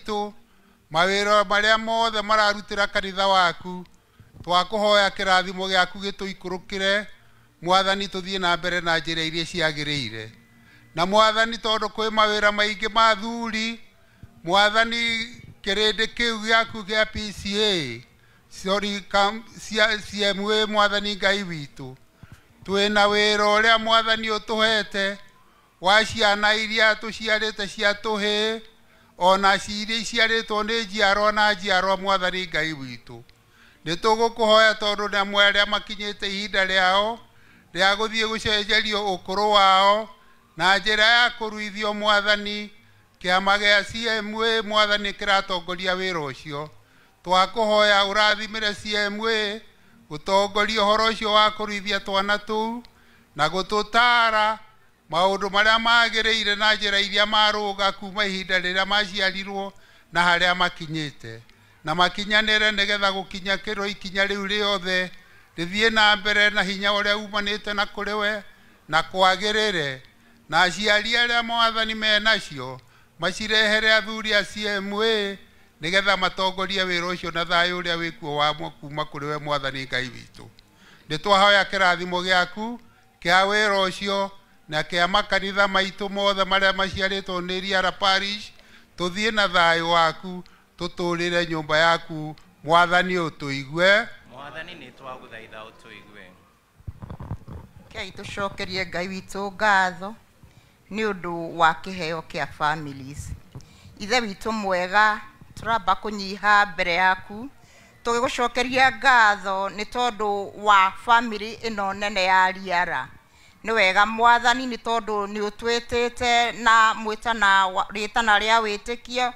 aitũ, mawĩra marĩa mothe mararutĩra kanitha waku, twakũhoya kĩrathimo gĩaku gĩtũikũrũkĩre Mwathani, tũthiĩ na mbere na njĩra iria ciagĩrĩire. Na Mwathani, tondũ kwĩ mawĩra maingĩ ma athuri, Mwathani, kĩrĩndĩ kĩu gĩaku gĩa PCA, sorry, CMA, Mwathani Ngai witũ, twĩna wĩra ũrĩa Mwathani ũtũhete wa ciana iria tũciarĩte cia tũhĩĩ, ona iria iciarĩtwo nĩ njiarwa na njiarwa. Mwathani Ngai witũ, nĩ tũgũkũhoya tondũ nĩ amwe arĩa makinyĩte ihinda rĩao rĩa gũthiĩ gũcenjerio ũkũrũ wao na njĩra ya kũruithio. Mwathani, kĩama gĩa CMA, Mwathani, kĩratongoria wĩra ũcio. Twakũhoya ũrathimĩre CMA gũtongoria ũhoro ũcio wa kũruithia twana tũu na gũtũtaara maũndũ marĩa magĩrĩire na njĩra iria marũga kuma ihinda rĩrĩa maciarirwo na harĩa makinyĩte, na makinyanĩre nĩgetha gũkinya kĩro ikinya rĩu rĩothe rĩthiĩ na mbere na hinya ũrĩa umanĩte na kũrĩ we na kwagĩrĩre. Na aciari arĩa, Mwathani, menacio macirehere athuri a CMA nĩgetha matongorie wĩra ũcio na thayũ ũrĩa wĩkuo wa kuma kũrĩ we. Mwathani Ngai witũ, nĩ twahoya kĩrathimo gĩaku kĩa wĩra ũcio na kĩa makanitha maitũ mothe marĩa maciarĩtwo nĩ Riara Parish, tũthiĩ na thayũ waku, tũtũrĩre nyũmba yaku. Mwathani, ũtũigue. Mwathani, nĩ twagũthaitha ũtũigue. Kei tũcokerie Ngai witũ ngatho nĩ ũndũ wa kĩheo kĩa families. Ithe witũ mwega, tũramba kũnyiha mbere yaku tũgĩgũcokeria ngatho nĩ tondũ wa family ĩno nene ya Riara. Nĩ wega, Mwathani, nĩ tondũ nĩ ũtwĩtĩte na mwĩtana rĩtana rĩa wĩtĩkio,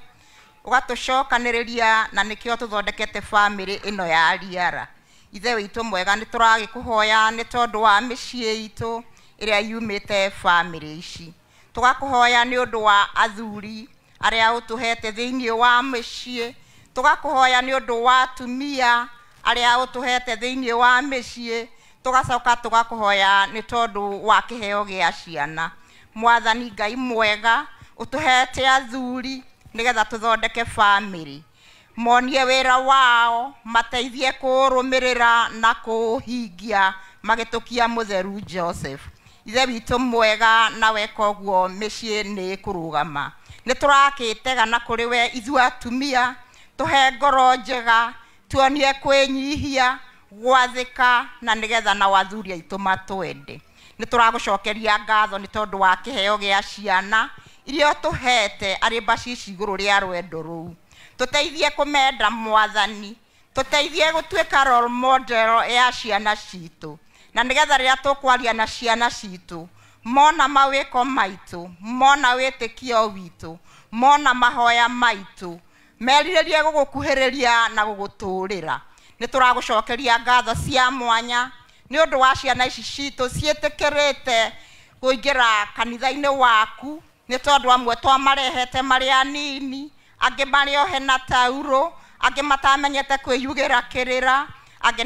ũgatũcokanĩrĩria, na nĩkĩo tũthondekete family ĩno ya Riara. Ithe witũ mwega, nĩ tũragĩkũhoya nĩ tondũ wa mĩciĩ itũ ĩrĩa yumĩte family ici. Tũgakũhoya nĩ ũndũ wa athuri arĩa ũtũhete thĩinĩ wa mĩciĩ, tũgakũhoya nĩ ũndũ wa atumia arĩa ũtũhete thĩinĩ wa mĩciĩ, tũgacoka tũgakũhoya nĩ tondũ wa kĩheo gĩa ciana. Mwathani Ngai mwega, ũtũhete athuri nĩgetha tũthondeke family, monie wĩra wao, mateithie kũrũmĩrĩra na kũhingia magĩtũkia mũtheru Joseph. Ithe witũ mwega, na weka ũguo mĩciĩ nĩ ĩkũrũgama. Nĩ tũrakĩtega na kũrĩ we ithuĩ atumia, tũhe ngoro njega, tuonie kwĩnyihia, gwathĩka, na nĩgetha nao athuri aitũ matwende. Nĩ tũragũcokeria ngatho nĩ tondũ wa kĩheo gĩa ciana iria ũtũhete arĩ mbacici igũrũ rĩa rwendo rũu. Tũteithie kũmenda, Mwathani, tũteithie gũtuĩka role model ya ciana citũ, na nĩgetha rĩrĩa tũkwaria na ciana citũ, mona mawĩko maitũ, mona wĩtĩkio witũ, mona mahoya maitũ, merirĩrie gũgũkuhĩrĩria na gũgũtũũrĩra. Nĩ tũragũcokeria ngatho cia mwanya nĩ ũndũ wa ciana ici citũ ciĩtĩkĩrĩte kũingĩra kanitha-inĩ waku, nĩ tondũ amwe twamarehete marĩ anini, angĩ marĩ ohe na taurũ, angĩ matamenyete kwĩyugĩra kĩrĩra, angĩ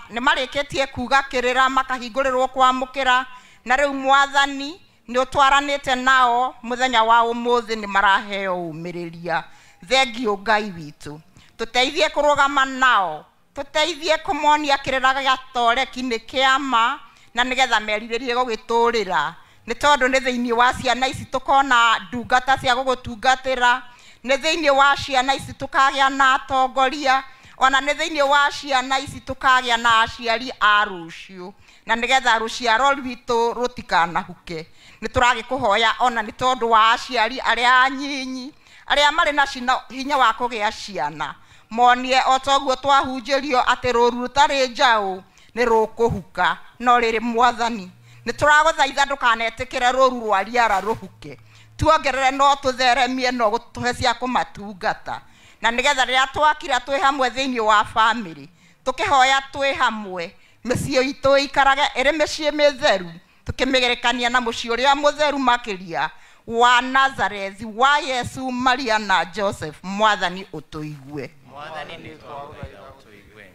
nĩ marĩkĩtie kuga kĩrĩra makahingũrĩrwo kwamũkĩra. Na rĩu, Mwathani, nĩ ũtwaranĩte nao mũthenya wa ũmũthĩ, nĩ maraheo ũmĩrĩria. Thengiũ, Ngai witũ. Tũteithie kũrũgama nao, tũteithie kũmonia kĩrĩra gĩa toreki nĩ kĩama, na nĩgetha merirĩrie gũgĩtũrĩra, nĩ tondũ nĩ thĩinĩ wa ciana ici tũkona ndungata cia gũgũtungatĩra, nĩ thĩinĩ wa ciana ici tũkagĩa na atongoria, ona nĩ thĩinĩ wa ciana ici tũkagĩa na aciari a rũciũ, na nĩgetha rũciaro rwitũ rũtikanahuke. Nĩ tũragĩkũhoya ona nĩ tondũ wa aciari arĩa anyinyi, arĩa marĩ na hinya wa kũgĩa ciana, monie o toguo twahunjĩrio atĩ rũru rũtarĩ njaũ nĩ rũkũhuka. No rĩrĩ, Mwathani, nĩ tũragũthaitha ndũkanetĩkĩre rũru rwa Riara rũhuke. Tuongerere, no tũtheremie, no gũtũhe cia kũmatungata, na nĩgetha rĩrĩa twakira twĩ hamwe thĩinĩ wa family, tũkĩhoya twĩ hamwe, mĩciĩ itũ ĩikarage ĩrĩ mĩciĩ mĩtheru, tũkĩmĩgerekania na mũciĩ ũrĩa mũtheru makĩria wa Nazareth wa Yesu, Maria na Joseph. Mwathani, ũtũigue. Mwathani, nĩ twagũthaitha ũtũigue.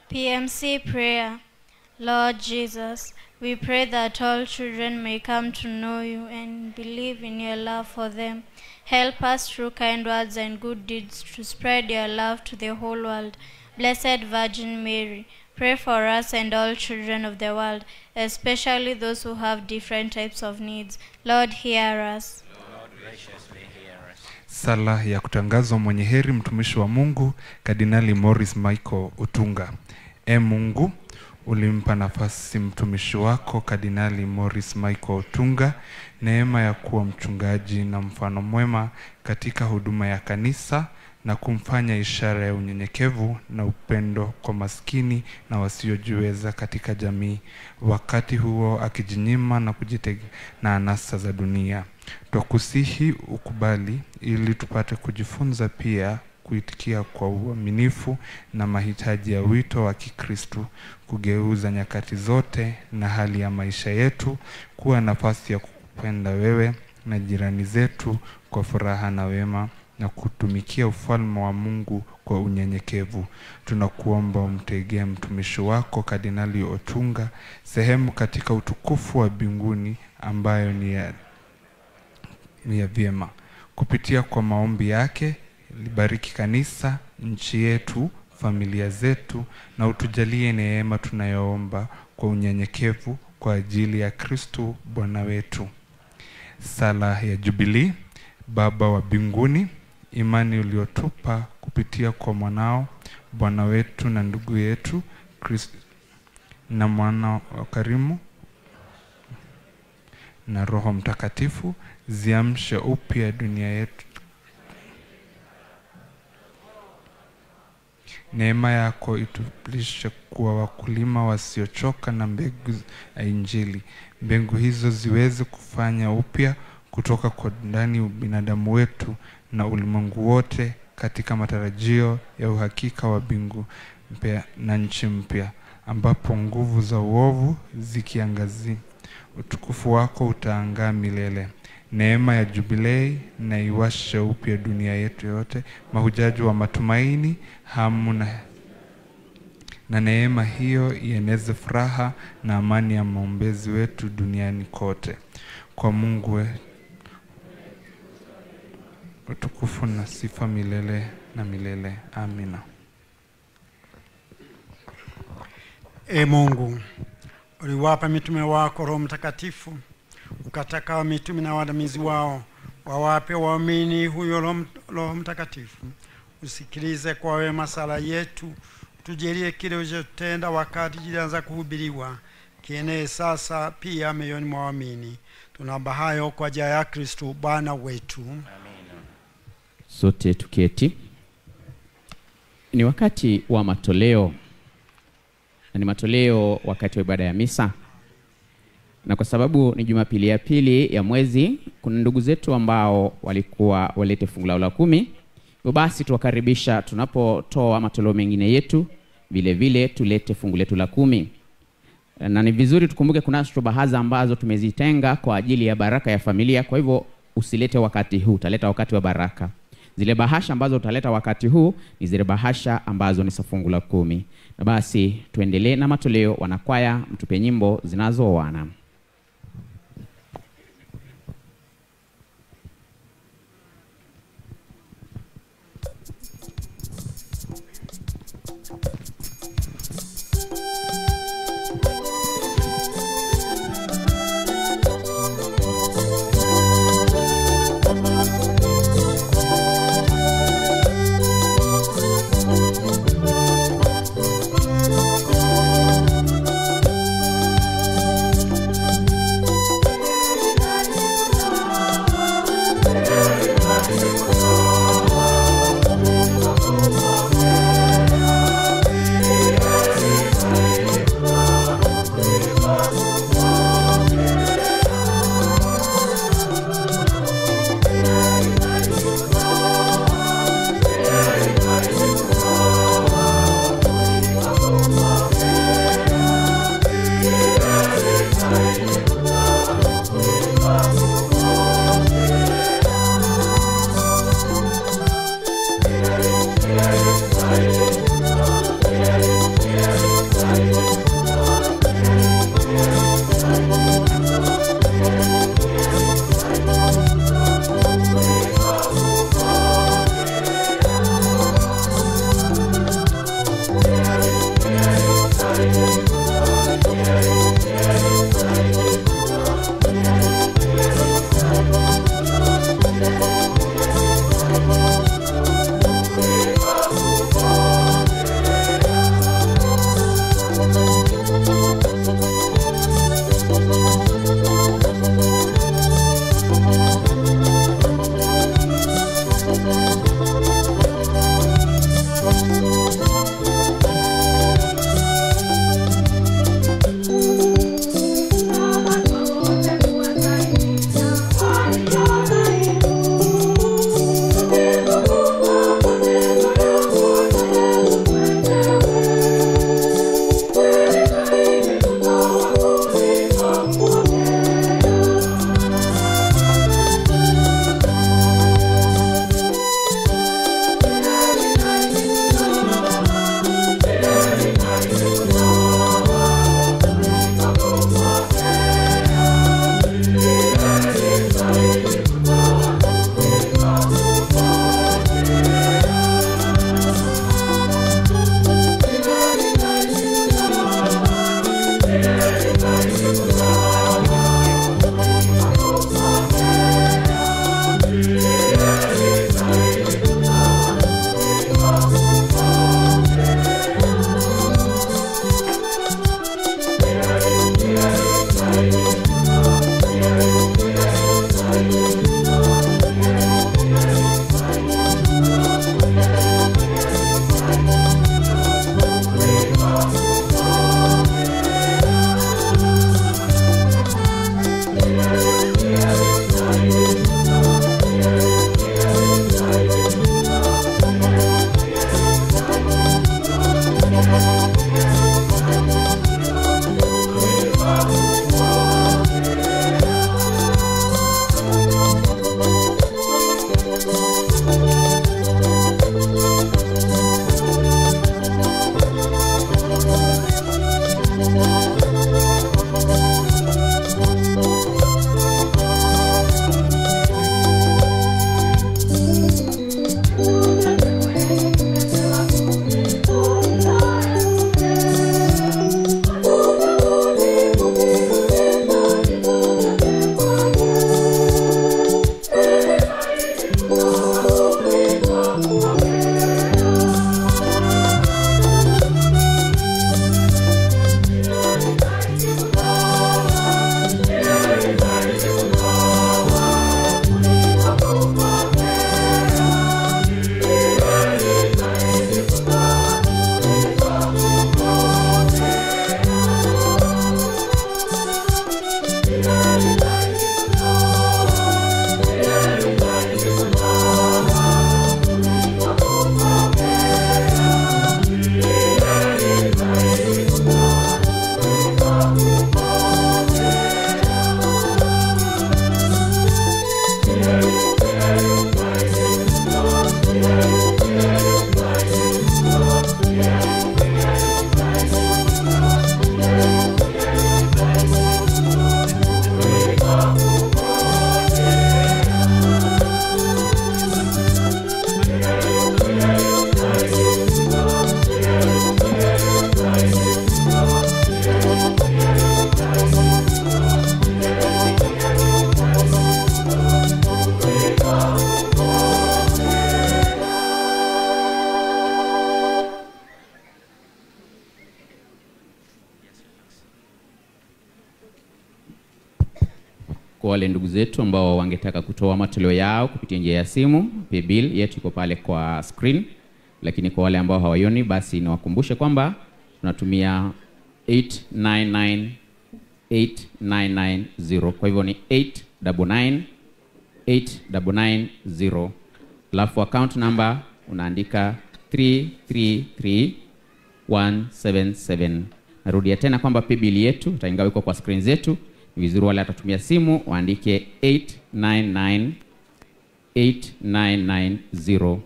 PMC Prayer. Lord Jesus, We pray that all children may come to know you and believe in your love for them. Help us through kind words and good deeds to spread your love to the whole world. Blessed Virgin Mary, pray for us and all children of the world, especially those who have different types of needs. Lord, hear us. Lord, graciously hear us. Sala ya kutangazwa mwenye heri mtumishi wa Mungu Kardinali Maurice Michael Otunga. E Mungu, ulimpa nafasi mtumishi wako Kardinali Maurice Michael Otunga neema ya kuwa mchungaji na mfano mwema katika huduma ya kanisa na kumfanya ishara ya unyenyekevu na upendo kwa maskini na wasiojiweza katika jamii, wakati huo akijinyima na kujitenga na anasa za dunia. Twakusihi ukubali ili tupate kujifunza pia kuitikia kwa uaminifu na mahitaji ya wito wa Kikristu, kugeuza nyakati zote na hali ya maisha yetu kuwa nafasi ya kukupenda wewe na jirani zetu kwa furaha na wema, na kutumikia ufalme wa Mungu kwa unyenyekevu. Tunakuomba umtegee mtumishi wako Kardinali Otunga sehemu katika utukufu wa mbinguni ambayo ni ya vyema. Kupitia kwa maombi yake, libariki kanisa, nchi yetu, familia zetu, na utujalie neema tunayoomba kwa unyenyekevu kwa ajili ya Kristo Bwana wetu. Sala ya Jubilee. Baba wa mbinguni, imani uliotupa kupitia kwa mwanao Bwana wetu na ndugu yetu Kristo na mwana wa karimu na Roho Mtakatifu, ziamshe upya dunia yetu. Neema yako itulishe kuwa wakulima wasiochoka na mbegu ya Injili. Mbegu hizo ziweze kufanya upya kutoka kwa ndani binadamu wetu na ulimwengu wote katika matarajio ya uhakika wa mbingu mpya na nchi mpya, ambapo nguvu za uovu zikiangazi, utukufu wako utaangaa milele. Neema ya Jubilei na iwashe upya dunia yetu yote, mahujaji wa matumaini, hamu na neema hiyo ieneze furaha na amani ya maombezi wetu duniani kote. Kwa Mungu utukufu na sifa milele na milele. Amina. E Mungu, uliwapa mitume wako Roho Mtakatifu, ukataka mitume na waandamizi wao wawape waamini huyo Roho Mtakatifu. Usikilize kwa wema sala yetu, tujalie kile ulichotenda wakati kilianza kuhubiriwa, kienee sasa pia mioyoni mwa waamini. Tunaomba hayo kwa njia ya Kristo Bwana wetu. Amina. Sote tuketi. Ni wakati wa matoleo, na ni matoleo wakati wa ibada ya misa. Na kwa sababu ni Jumapili ya pili ya mwezi, kuna ndugu zetu ambao walikuwa walete fungu lao la 10. Hivyo basi tuwakaribisha tunapotoa matoleo mengine yetu, vile vile tulete fungu letu la 10. Na ni vizuri tukumbuke kuna bahaza ambazo tumezitenga kwa ajili ya baraka ya familia. Kwa hivyo usilete wakati huu, utaleta wakati wa baraka. Zile bahasha ambazo utaleta wakati huu ni zile bahasha ambazo ni fungu la 10. Na basi tuendelee na matoleo. Wanakwaya, mtupe nyimbo zinazooana. Thank you. Kwa wale ndugu zetu ambao wangetaka kutoa matoleo yao kupitia njia ya simu, paybill yetu iko pale kwa screen, lakini kwa wale ambao hawaioni basi niwakumbushe kwamba tunatumia 899 8990. Kwa hivyo ni 899 8990, alafu account number unaandika 333177. Narudia tena kwamba paybill yetu ingawa iko kwa screen zetu, ni vizuri wale atatumia simu waandike 899 8990,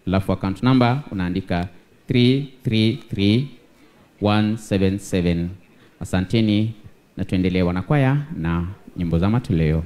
alafu account number unaandika 333177. Asanteni na tuendelee wanakwaya na nyimbo za matoleo.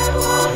Yeah.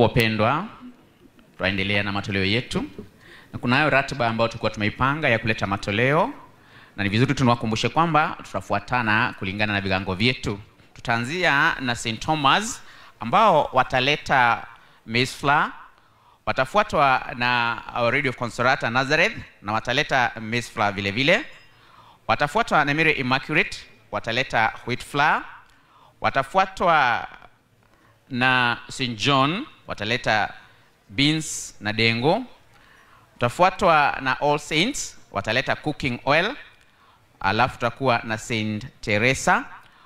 Wapendwa, tuendelea na matoleo yetu, na kunayo ratiba ambayo tulikuwa tumeipanga ya kuleta matoleo, na ni vizuri tunawakumbushe kwamba tutafuatana kulingana na vigango vyetu. Tutaanzia na St. Thomas ambao wataleta maize flour, watafuatwa na Our Lady of Consolata Nazareth na wataleta maize flour vile vile, watafuatwa na Mary Immaculate wataleta wheat flour, watafuatwa na St. John wataleta beans na dengo, tutafuatwa na All Saints wataleta cooking oil, alafu tutakuwa na St. Teresa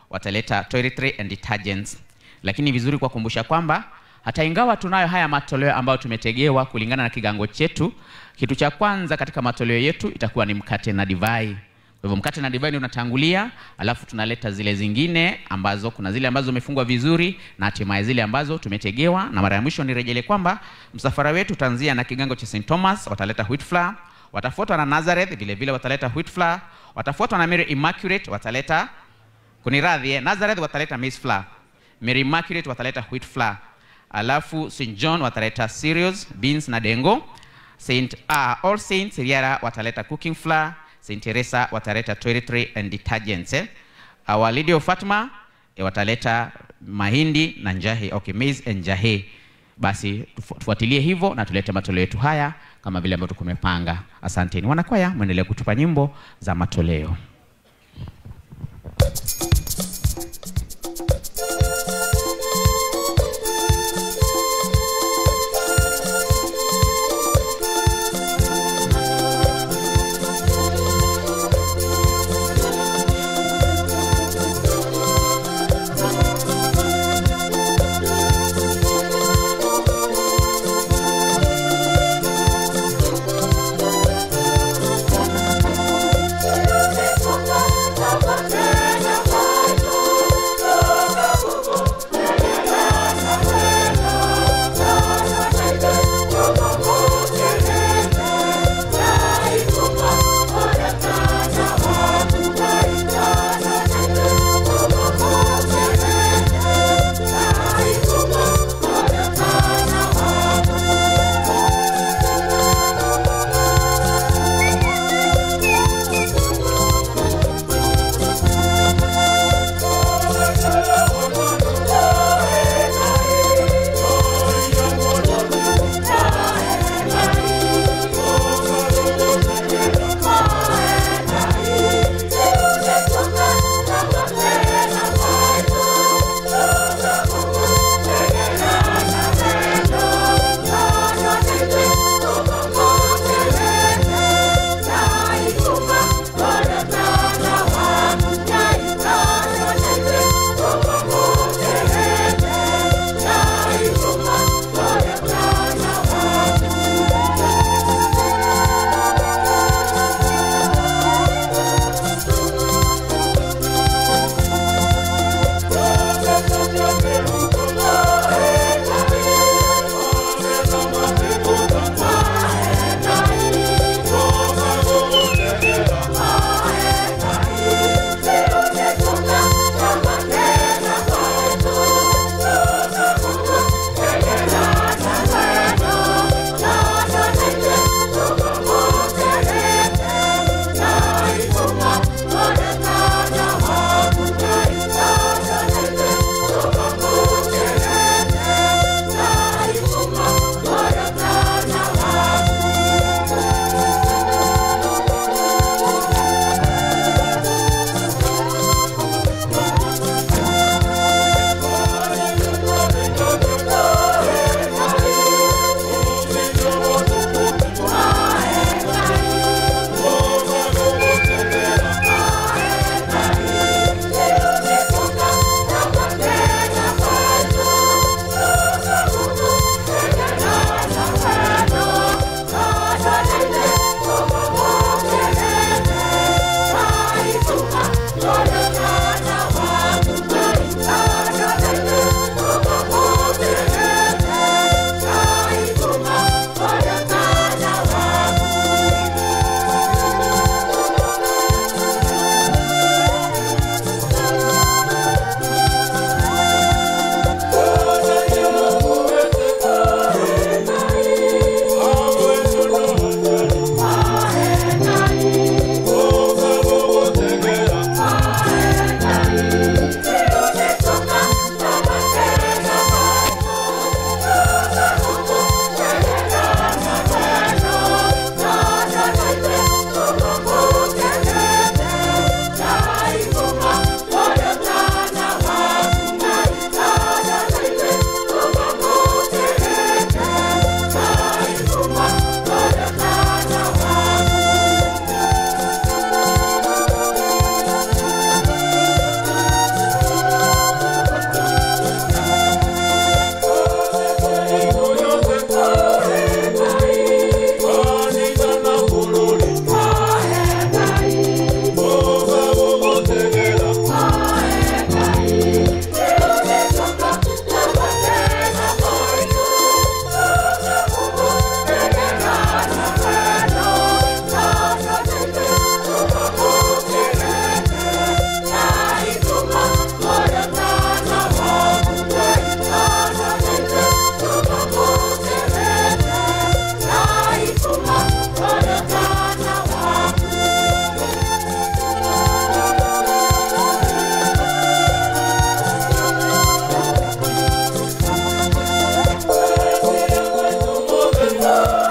wataleta toiletry and detergents. Lakini vizuri kwa kukumbusha kwamba hata ingawa tunayo haya matoleo ambayo tumetegewa kulingana na kigango chetu, kitu cha kwanza katika matoleo yetu itakuwa ni mkate na divai. Kwa hivyo mkate na divai ndio unatangulia, alafu tunaleta zile zingine ambazo kuna zile ambazo zimefungwa vizuri na hatimaye zile ambazo tumetegewa. Na mara ya mwisho nirejele kwamba msafara wetu utaanzia na kigango cha St. Thomas, wataleta wheat flour, watafuatwa na Nazareth vile vile wataleta wheat flour, watafuatwa na Mary Immaculate wataleta kuniradhi, Nazareth wataleta maize flour, Mary Immaculate wataleta wheat flour, alafu St. John wataleta cereals, beans na dengo, St. All Saints Riara wataleta cooking flour, St. Teresa wataleta toiletry and detergents. Our Lady of Fatima wataleta mahindi na njahe, okay, maize and njahe. Basi tufuatilie hivyo na tulete matoleo yetu haya kama vile ambavyo tumepanga. Asanteni wanakwaya, muendelee kutupa nyimbo za matoleo. Thank you. Thank you.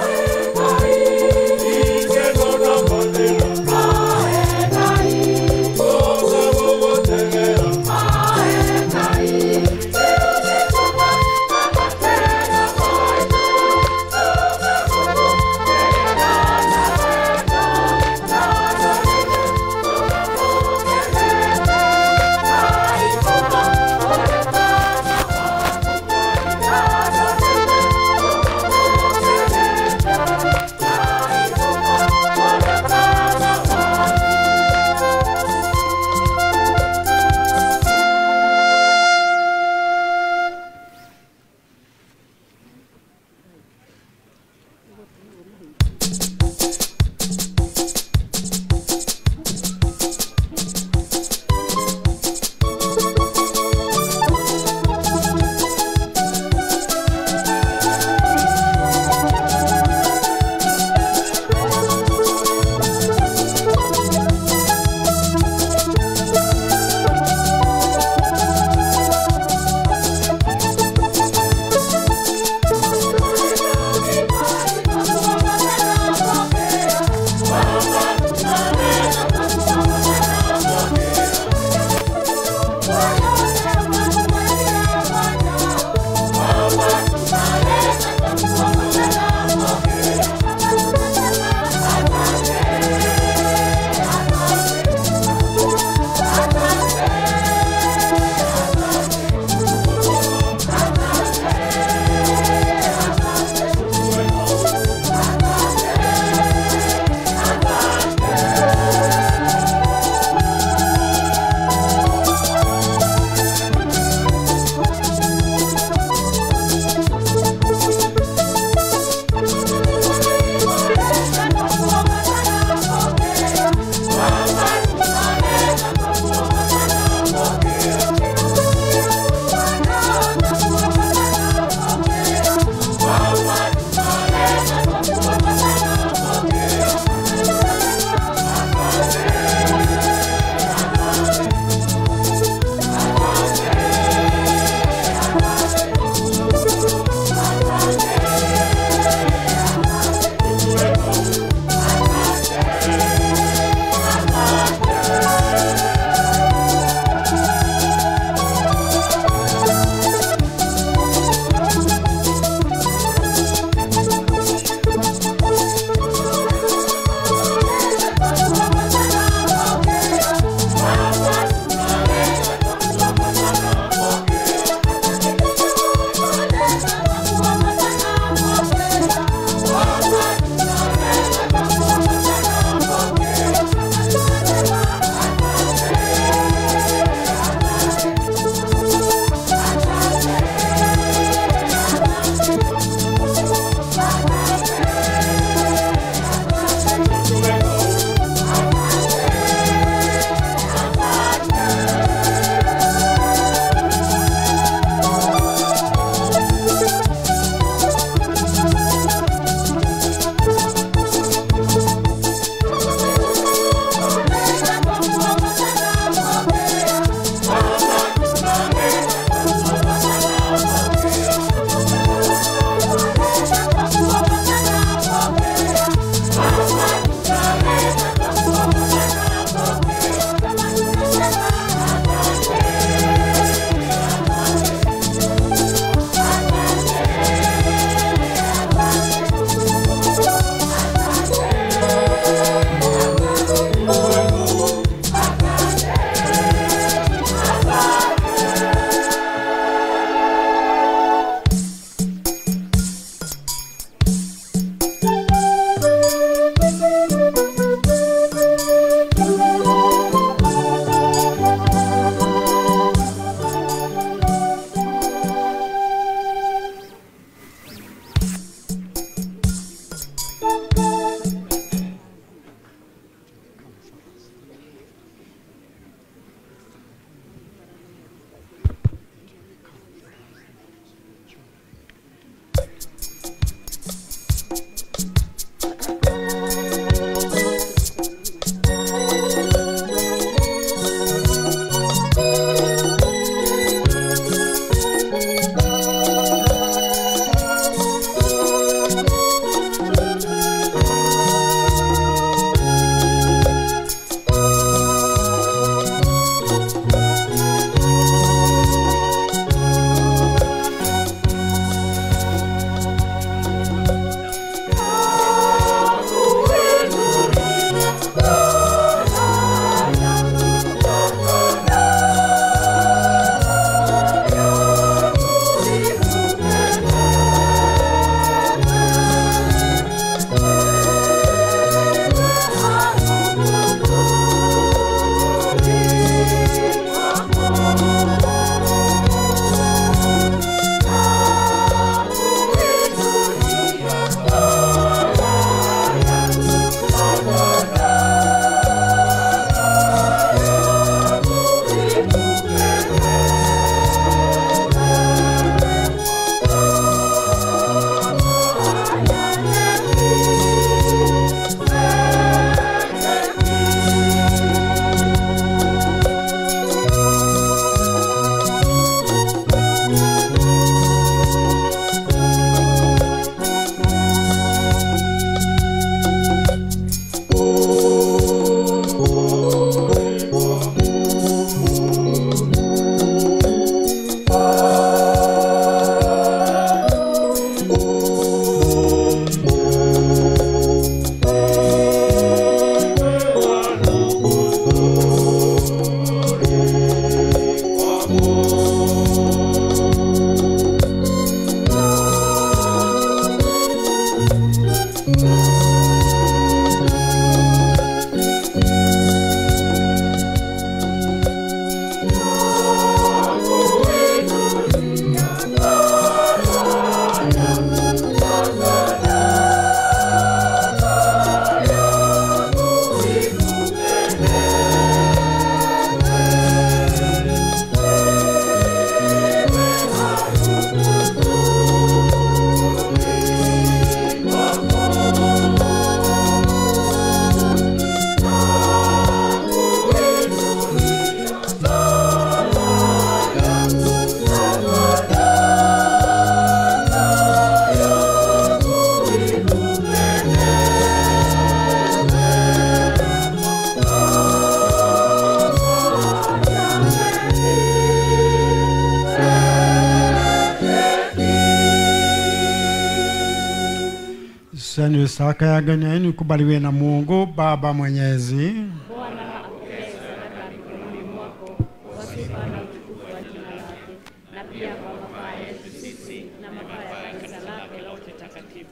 Sadaka ya agano yenu ikubaliwe na Mungu Baba Mwenyezi. Bwana apokee sadaka mikononi mwako kwa sifa na utukufu wa jina lake, na pia kwa mafaa yetu sisi na mafaa ya kanisa lake lote takatifu.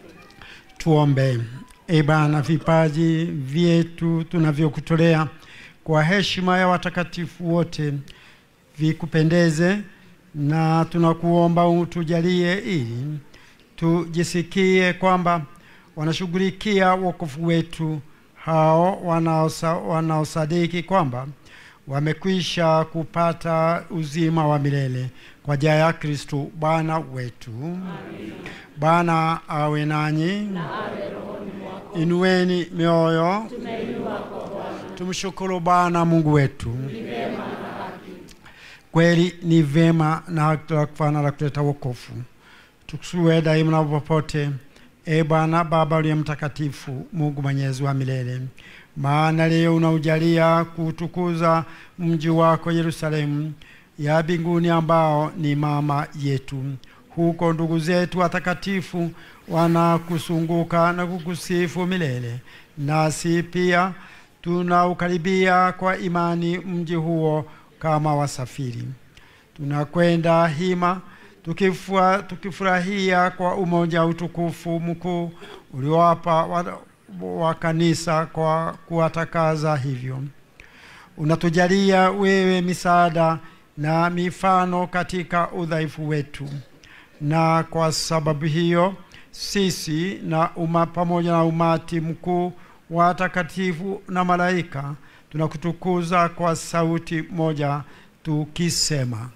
Tuombe. E Bwana, vipaji vyetu tunavyokutolea kwa heshima ya watakatifu wote vikupendeze, na tunakuomba utujalie ili tujisikie kwamba wanashughulikia wokovu wetu hao wanaosadiki kwamba wamekwisha kupata uzima wa milele kwa njia ya Kristo Bwana wetu. Amen. Bwana awe nanyi. Na awe rohoni mwako. Inueni mioyo. Tumeinua kwa Bwana. Tumshukuru Bwana Mungu wetu. Ni vema na haki. Kweli ni vema na haki la kufana la kuleta wokovu. Tukusifu daima na popote, E Bwana Baba uliye mtakatifu, Mungu mwenyezi wa milele. Maana leo unaujalia kutukuza mji wako Yerusalemu ya mbinguni, ambao ni mama yetu. Huko ndugu zetu watakatifu wanakusunguka na kukusifu milele. Nasi pia tunaukaribia kwa imani mji huo kama wasafiri. Tunakwenda hima tukifurahia kwa umoja utukufu mkuu uliowapa wa kanisa kwa kuwatakaza hivyo. Unatujalia wewe misaada na mifano katika udhaifu wetu, na kwa sababu hiyo sisi na pamoja na umati mkuu wa watakatifu na malaika tunakutukuza kwa sauti moja tukisema: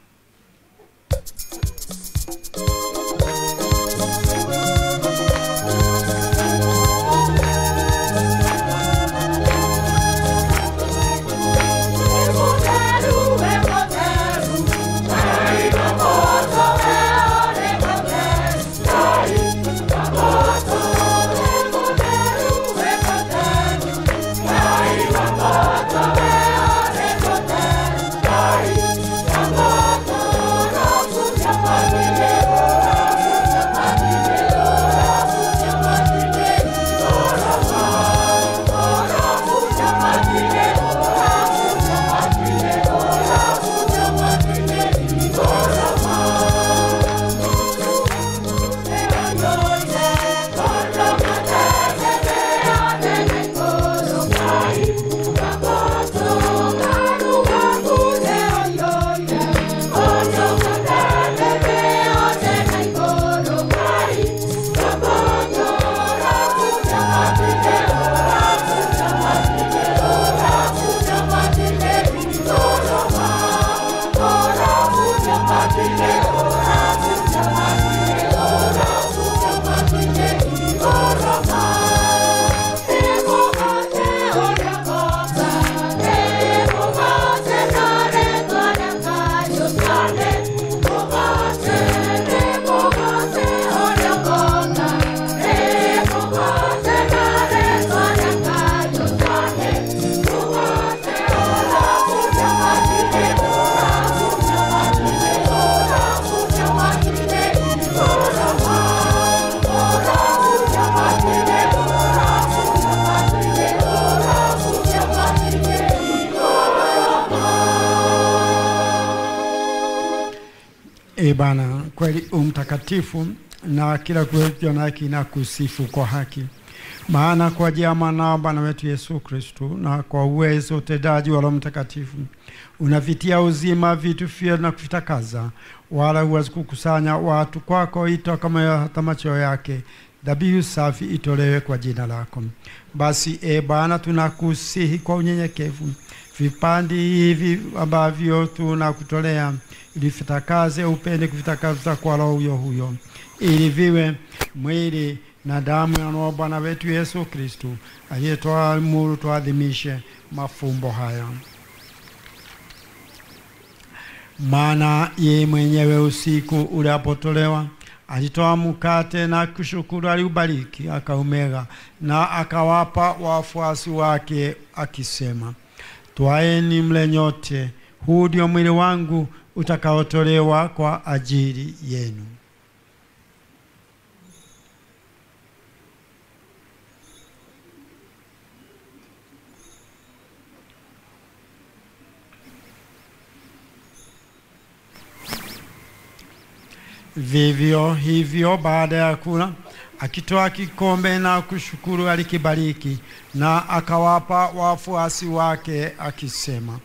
E Bwana, kweli umtakatifu na kila kitu na kinakusifu kwa haki. Maana kwa njia ya mwanao Bwana wetu Yesu Kristo na kwa uwezo utendaji wa Roho Mtakatifu unavitia uzima vitu vyote na kuvitakaza, wala huwezi kukusanya watu kwako ito kama hata macho yake dhabihu safi itolewe kwa jina lako. Basi e Bwana, tunakusihi kwa unyenyekevu vipandi hivi ambavyo tunakutolea ili vitakaze, upende kuvitakaza kwa Roho huyo huyo, ili viwe mwili na damu ya Bwana wetu Yesu Kristo aliyetoa tuadhimishe mafumbo haya. Maana yeye mwenyewe usiku ule alipotolewa alitoa mkate na kushukuru, aliubariki, akaumega na akawapa wafuasi wake akisema: Twaeni mle nyote, huu ndio mwili wangu utakaotolewa kwa ajili yenu. Vivyo hivyo baada ya kula, akitoa kikombe na kushukuru, alikibariki na akawapa wafuasi wake akisema,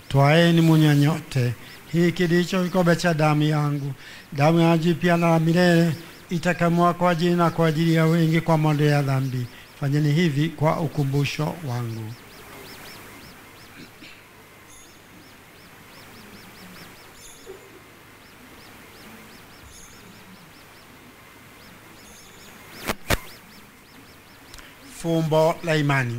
twaeni munywe nyote, hiki ndicho kikombe cha damu yangu, damu ya jipya na milele, itakamwa kwa ajili na kwa ajili ya wengi kwa maondoleo ya dhambi. Fanyeni hivi kwa ukumbusho wangu. Fumbo la imani.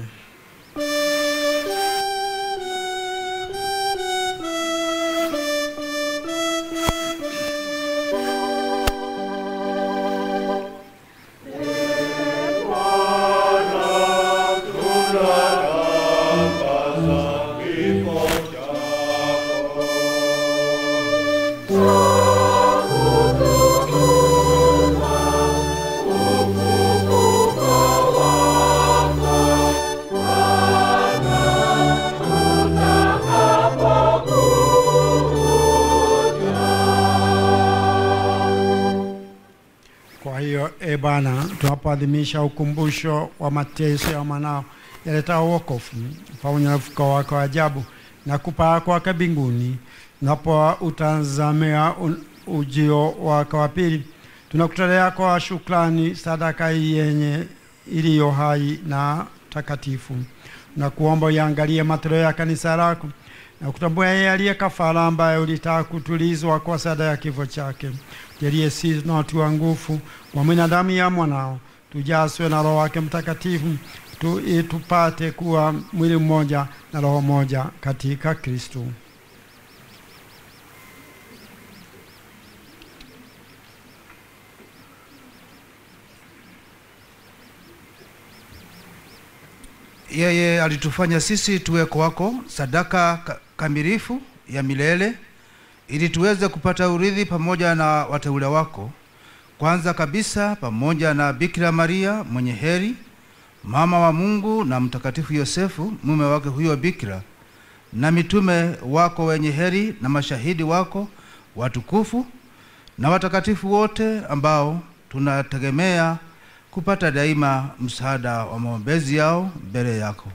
Bwana, tunapoadhimisha ukumbusho wa mateso ya mwanao yaleta wokovu pamoja na ufufuko wake wa ajabu na kupaa kwake mbinguni, napo utazamea ujio wake wa pili, tunakutolea kwa shukrani sadaka hii yenye iliyo hai na takatifu, na kuomba uangalie matoleo ya kanisa lako na kutambua yeye aliye kafara ambaye ulitaka kutulizwa kwa sadaka ya kifo chake. Jalie sisi tunaotiwa nguvu kwa mwili na damu ya mwanao, tujaswe na Roho wake Mtakatifu, tupate kuwa mwili mmoja na roho moja katika Kristo. Yeye alitufanya sisi tuwe kwako sadaka kamilifu ya milele, ili tuweze kupata urithi pamoja na wateule wako, kwanza kabisa pamoja na Bikira Maria mwenye heri, mama wa Mungu, na Mtakatifu Yosefu mume wake huyo Bikira, na mitume wako wenye heri, na mashahidi wako watukufu, na watakatifu wote ambao tunategemea kupata daima msaada wa maombezi yao mbele yako.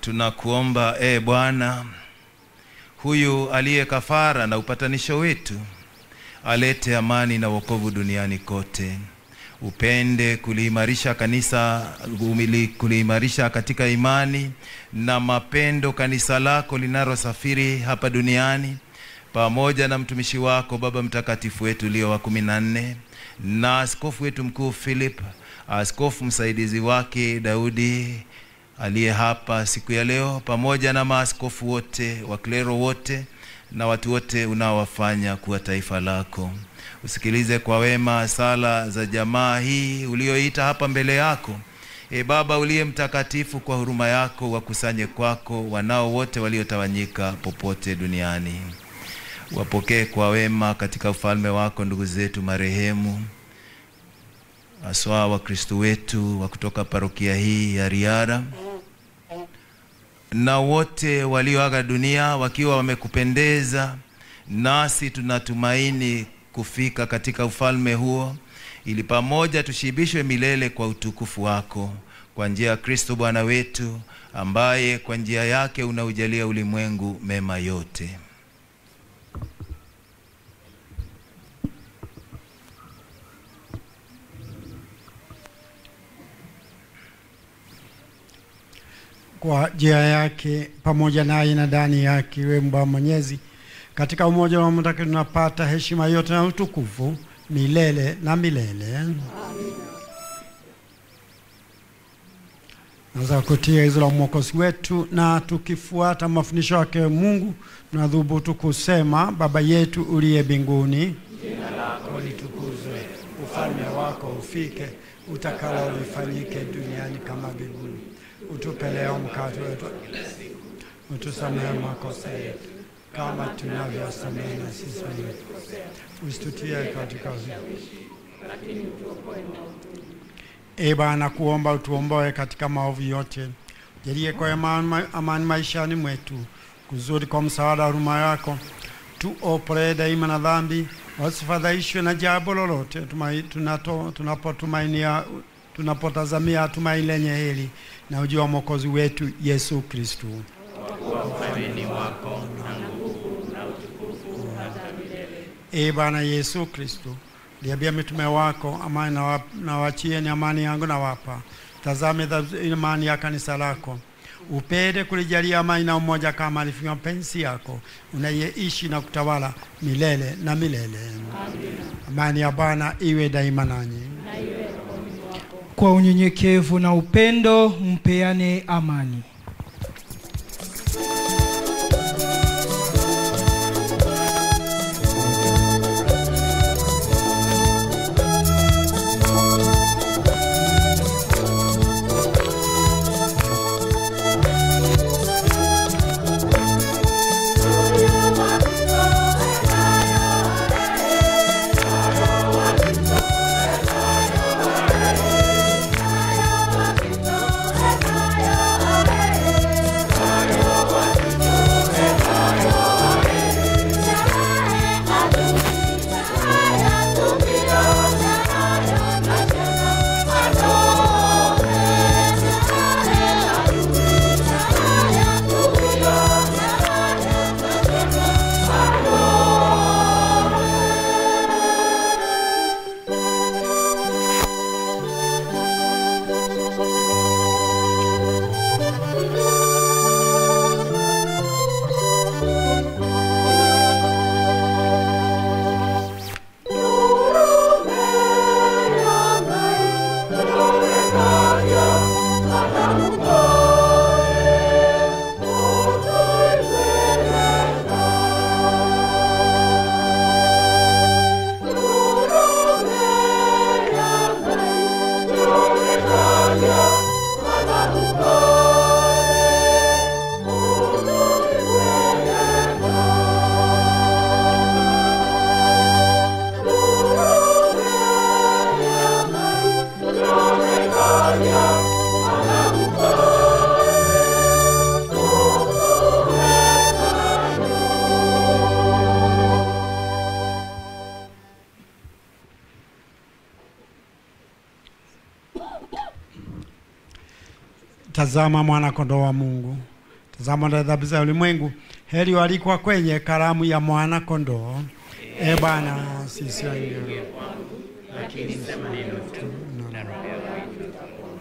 Tunakuomba Bwana, huyu aliye kafara na upatanisho wetu alete amani na wokovu duniani kote. Upende kuliimarisha kanisa, kuliimarisha katika imani na mapendo kanisa lako linalosafiri hapa duniani, pamoja na mtumishi wako Baba Mtakatifu wetu Leo wa 14, na askofu wetu mkuu Philip, askofu msaidizi wake Daudi aliye hapa siku ya leo, pamoja na maaskofu wote, waklero wote, na watu wote unaowafanya kuwa taifa lako. Usikilize kwa wema sala za jamaa hii ulioita hapa mbele yako. Baba uliye mtakatifu, kwa huruma yako wakusanye kwako wanao wote waliotawanyika popote duniani. Wapokee kwa wema katika ufalme wako ndugu zetu marehemu, aswa wa Kristo wetu wa kutoka parokia hii ya Riara, na wote walioaga dunia wakiwa wamekupendeza. Nasi tunatumaini kufika katika ufalme huo, ili pamoja tushibishwe milele kwa utukufu wako, kwa njia ya Kristo Bwana wetu, ambaye kwa njia yake unaujalia ulimwengu mema yote. Kwa njia yake, pamoja naye na ndani yake, wewe Baba Mwenyezi, katika umoja wa Mtakatifu tunapata heshima yote na utukufu milele na milele. Amina. Naweza kutia hizo la Mwokozi wetu, na tukifuata mafundisho yake Mungu, tunadhubutu kusema: Baba yetu uliye mbinguni, jina lako litukuzwe, ufalme wako ufike, utakalo lifanyike duniani kama mbinguni. Utupe leo mkate wetu kila siku, utusamehe makosa yetu kama tunavyosamehe na sisi waliotukosea, usitutie katika ushawishi, lakini utuokoe maovuni. Ee Bwana, kuomba utuomboe katika maovu yote, jalie kwa amani maishani mwetu, Kuzuri kwa msaada wa huruma yako tuopolee daima na dhambi, wasifadhaishwe na jambo lolote, tunapotumainia tunapotazamia tumaini lenye heri na ujio wa Mwokozi wetu Yesu Kristo. Ee Bwana Yesu Kristo, liambia mitume wako, amani nawachieni, amani yangu nawapa. Tazame imani ya kanisa lako, upende kulijalia amani na umoja kama alivyo mapenzi yako, unayeishi na kutawala milele na milele. Amen. Amani ya Bwana iwe daima nanyi. Kwa unyenyekevu na upendo mpeane amani. Tazama mwana kondoo wa Mungu, tazama dhambi za ulimwengu. Heri walikuwa kwenye karamu ya mwana kondoo. E Bwana, sisi wenyewe, lakini sema neno tu na roho yangu itapona.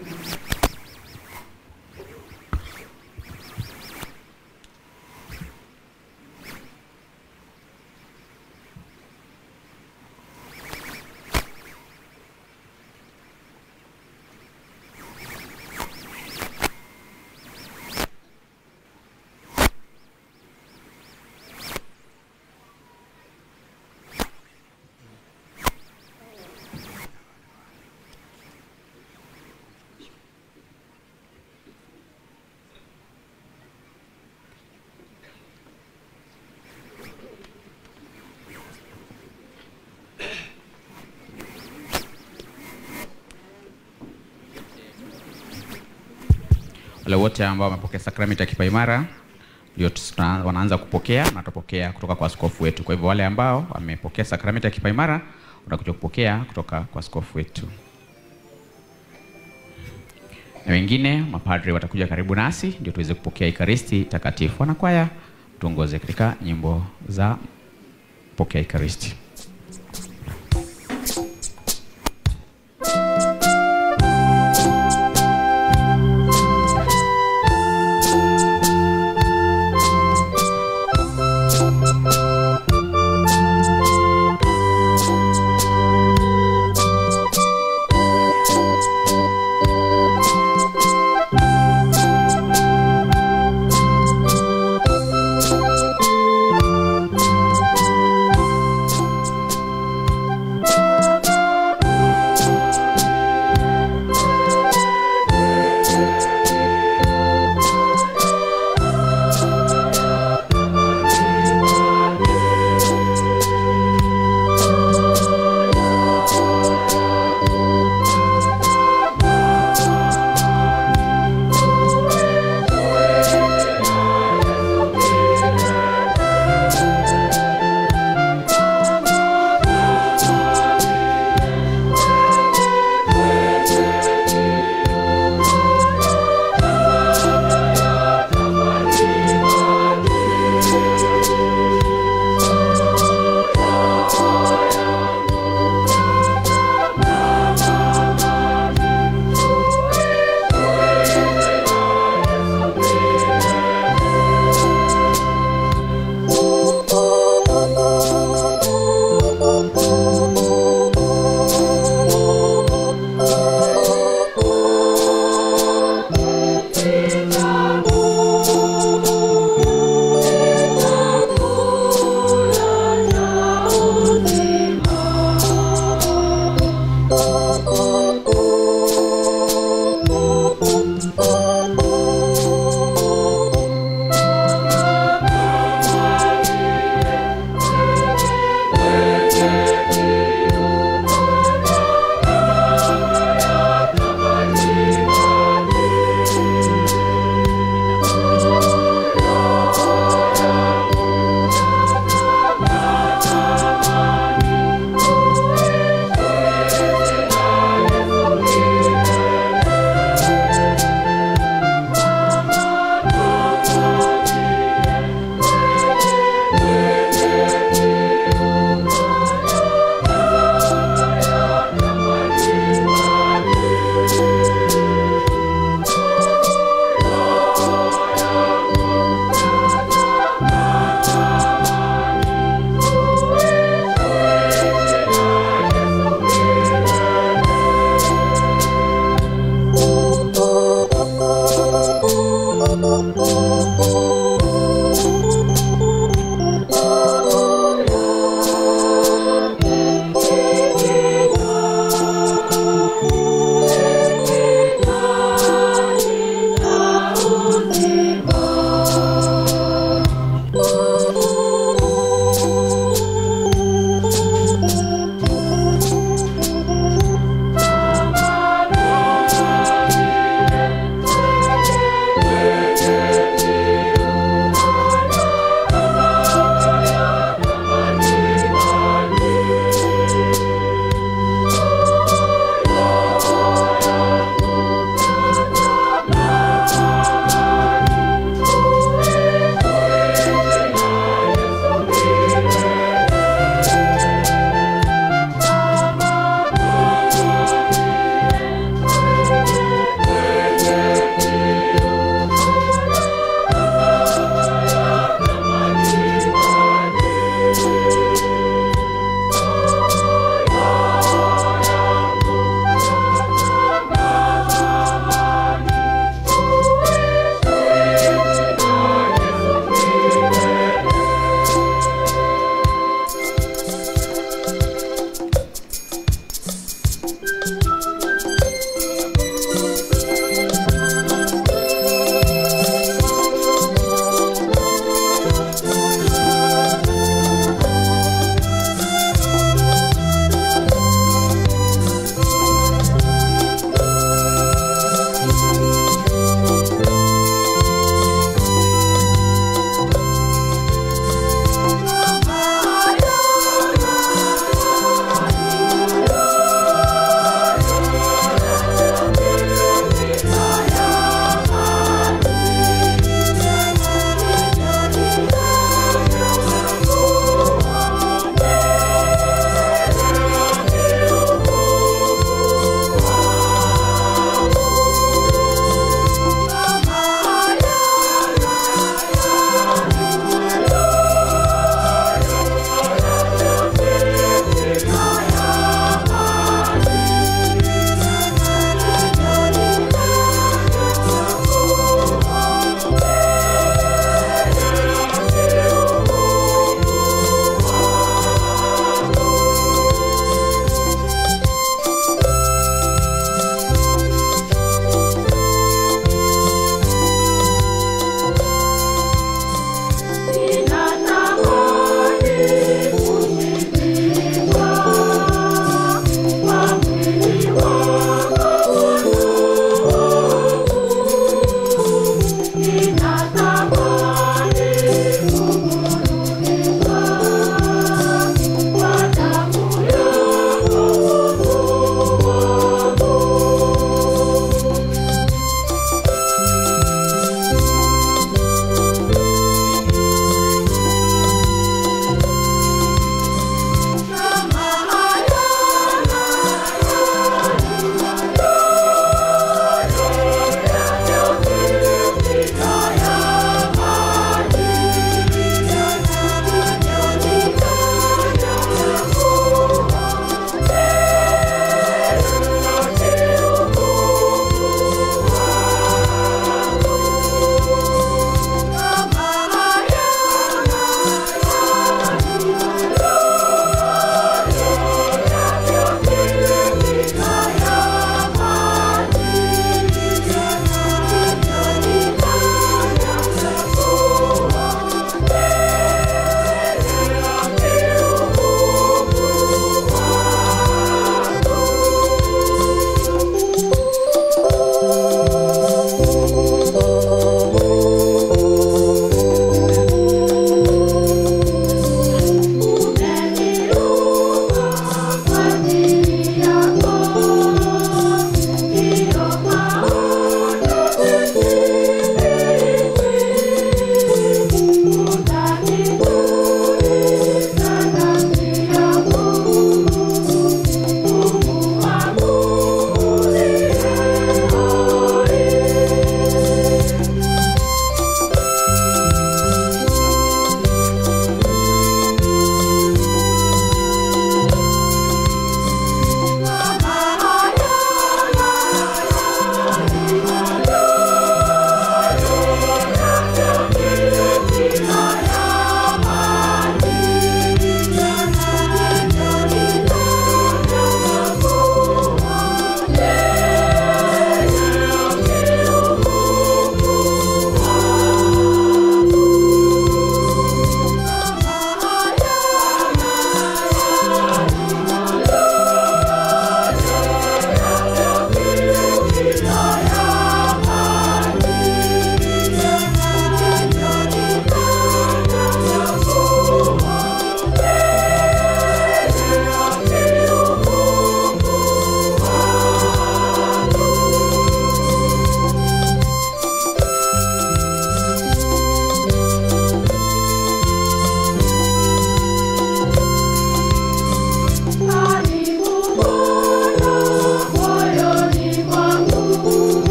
Wale wote ambao wamepokea sakramenti ya kipaimara ndio wanaanza kupokea na tutapokea kutoka kwa askofu wetu. Kwa hivyo wale ambao wamepokea sakramenti ya kipaimara watakuja kupokea kutoka kwa askofu wetu. Na wengine mapadre watakuja karibu nasi ndio tuweze kupokea Ekaristi takatifu. Wanakwaya tuongoze katika nyimbo za kupokea Ekaristi. Bye.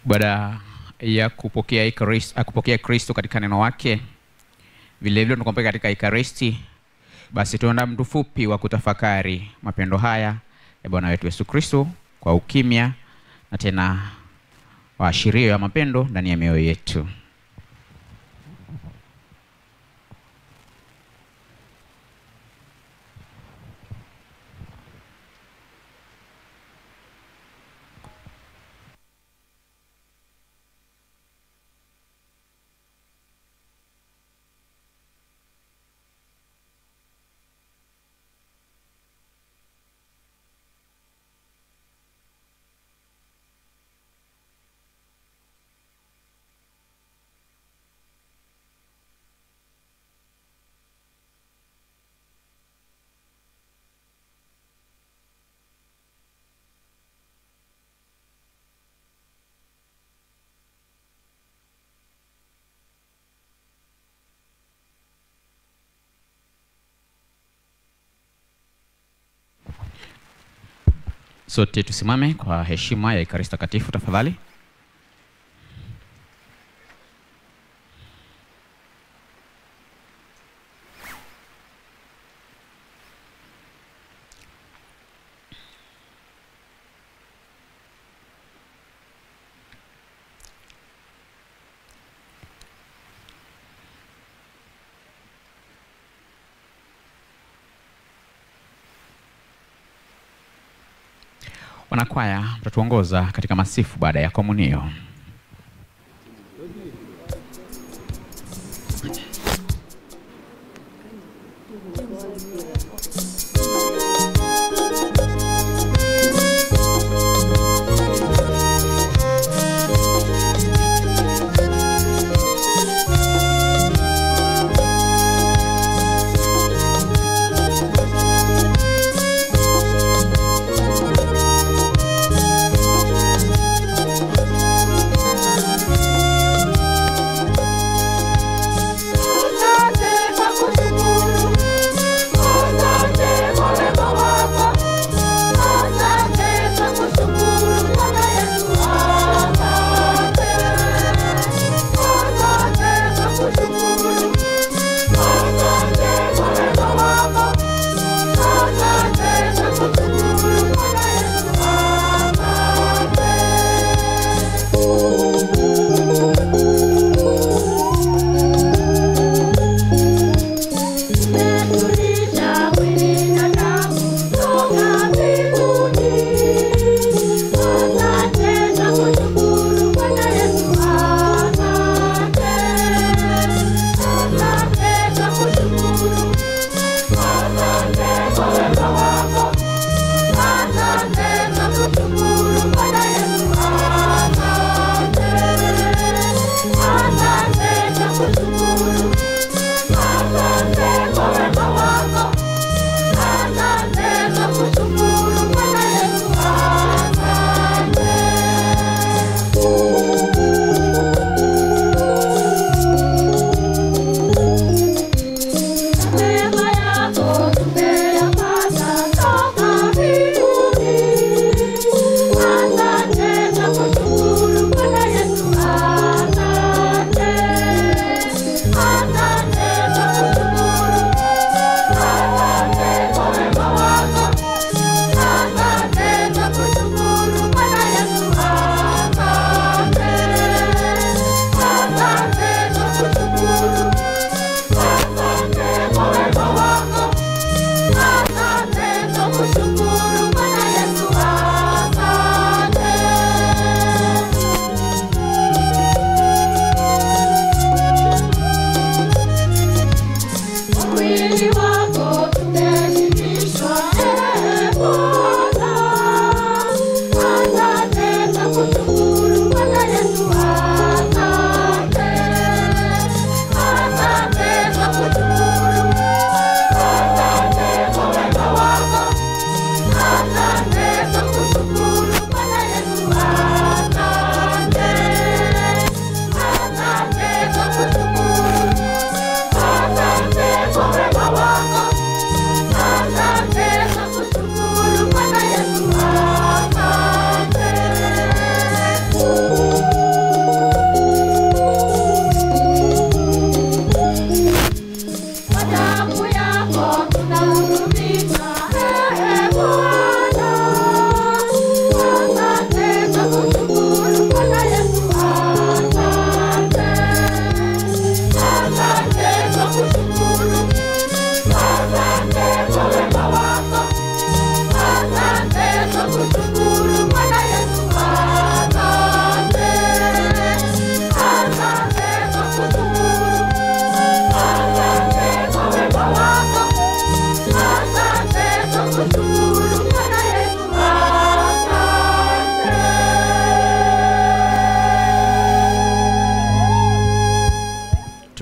Baada ya kupokea Ekaristi, kupokea Kristo katika neno wake, vile vile tunakumpokea katika Ekaristi, basi tunaenda muda mfupi wa kutafakari mapendo haya ya Bwana wetu Yesu Kristo kwa ukimya na tena waashirio ya mapendo ndani ya mioyo yetu. Sote tusimame kwa heshima ya Ekaristi Takatifu tafadhali. Wanakwaya mtatuongoza katika masifu baada ya komunio.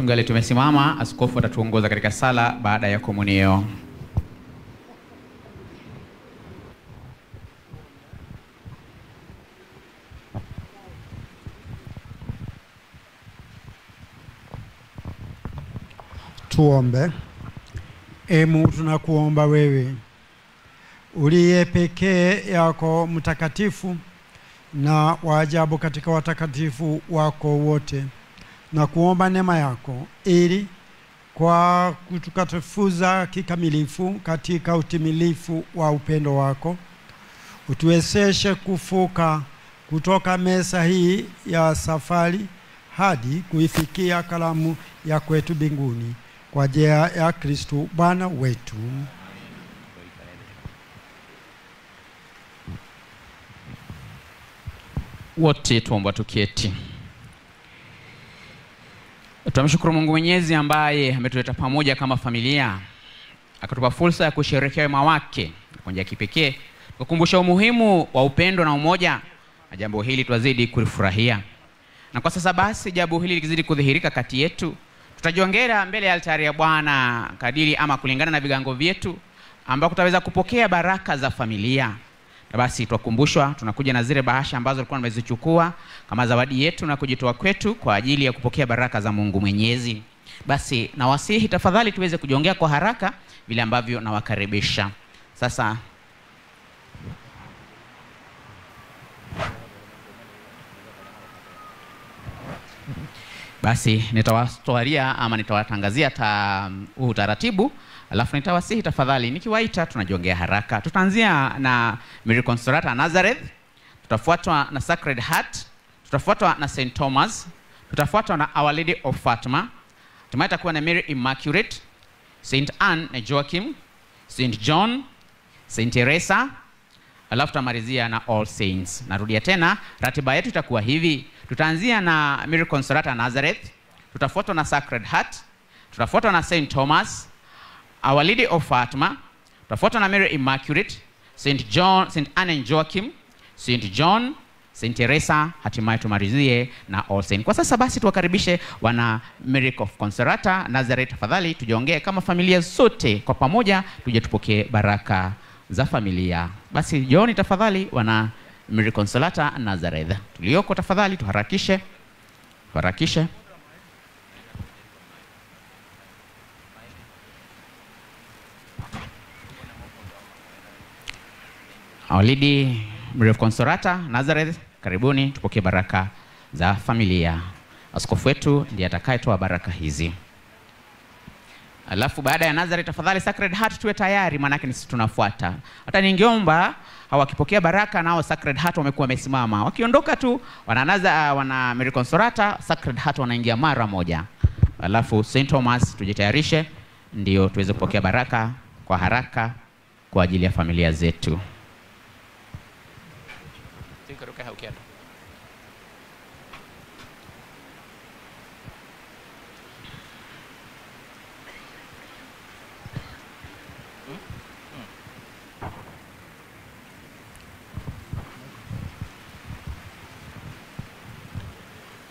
Tungali tumesimama, askofu atatuongoza katika sala baada ya komunio. Tuombe. Ee Mungu, tunakuomba wewe uliye pekee yako mtakatifu na wa ajabu katika watakatifu wako wote, na kuomba neema yako ili kwa kutukatifuza kikamilifu katika utimilifu wa upendo wako, utuwezeshe kufuka kutoka meza hii ya safari hadi kuifikia karamu ya kwetu mbinguni, kwa njia ya Kristo Bwana wetu. Wote tuomba tuketi. Tunamshukuru Mungu Mwenyezi ambaye ametuleta pamoja kama familia, akatupa fursa ya kusherehekea wema wake kwa njia ya kipekee, kukumbusha umuhimu wa upendo na umoja, na jambo hili twazidi kulifurahia. Na kwa sasa basi, jambo hili likizidi kudhihirika kati yetu, tutajiongera mbele ya altari ya Bwana kadiri ama kulingana na vigango vyetu, ambako tutaweza kupokea baraka za familia. Na basi twakumbushwa, tunakuja na zile bahasha ambazo tulikuwa tumezichukua kama zawadi yetu na kujitoa kwetu kwa ajili ya kupokea baraka za Mungu Mwenyezi. Basi nawasihi tafadhali tuweze kujiongea kwa haraka vile ambavyo nawakaribisha. Sasa basi nitawatoaria ama nitawatangazia utaratibu, alafu nitawasihi tafadhali nikiwaita tunajiongea haraka. Tutaanzia na Mary Consolata Nazareth, tutafuatwa na Sacred Heart, tutafuatwa na St. Thomas, tutafuatwa na Our Lady of Fatima, hatimaye itakuwa na Mary Immaculate, St. Anne na Joachim, St. John, St. Teresa, alafu tutamalizia na All Saints. Narudia tena, ratiba yetu itakuwa hivi. Tutaanzia na Mary Consolata Nazareth, tutafuatwa na Sacred Heart, tutafuatwa na St. Thomas, Our Lady of Fatima, tutafuatwa na Mary Immaculate, St. John, St. Anne and Joachim, St. John, St. Teresa, hatimaye tumalizie na All Saints. Kwa sasa basi tuwakaribishe wana Mary of Consolata Nazareth, tafadhali tujiongee kama familia zote kwa pamoja, tuje tupokee baraka za familia. Basi jioni tafadhali wana Mary Consolata Nazareth. Tulioko tafadhali tuharakishe. Tuharakishe. Our Lady Mary of Consolata Nazareth, karibuni tupokee baraka za familia. Askofu wetu ndiye atakayetoa baraka hizi. Alafu baada ya Nazareth tafadhali Sacred Heart tuwe tayari, maana ni sisi tunafuata. Hata ningeomba hawakipokea baraka nao Sacred Heart wamekuwa wamesimama. Wakiondoka tu wana Mary Consolata, Sacred Heart wanaingia mara moja. Alafu St. Thomas tujitayarishe ndio tuweze kupokea baraka kwa haraka kwa ajili ya familia zetu.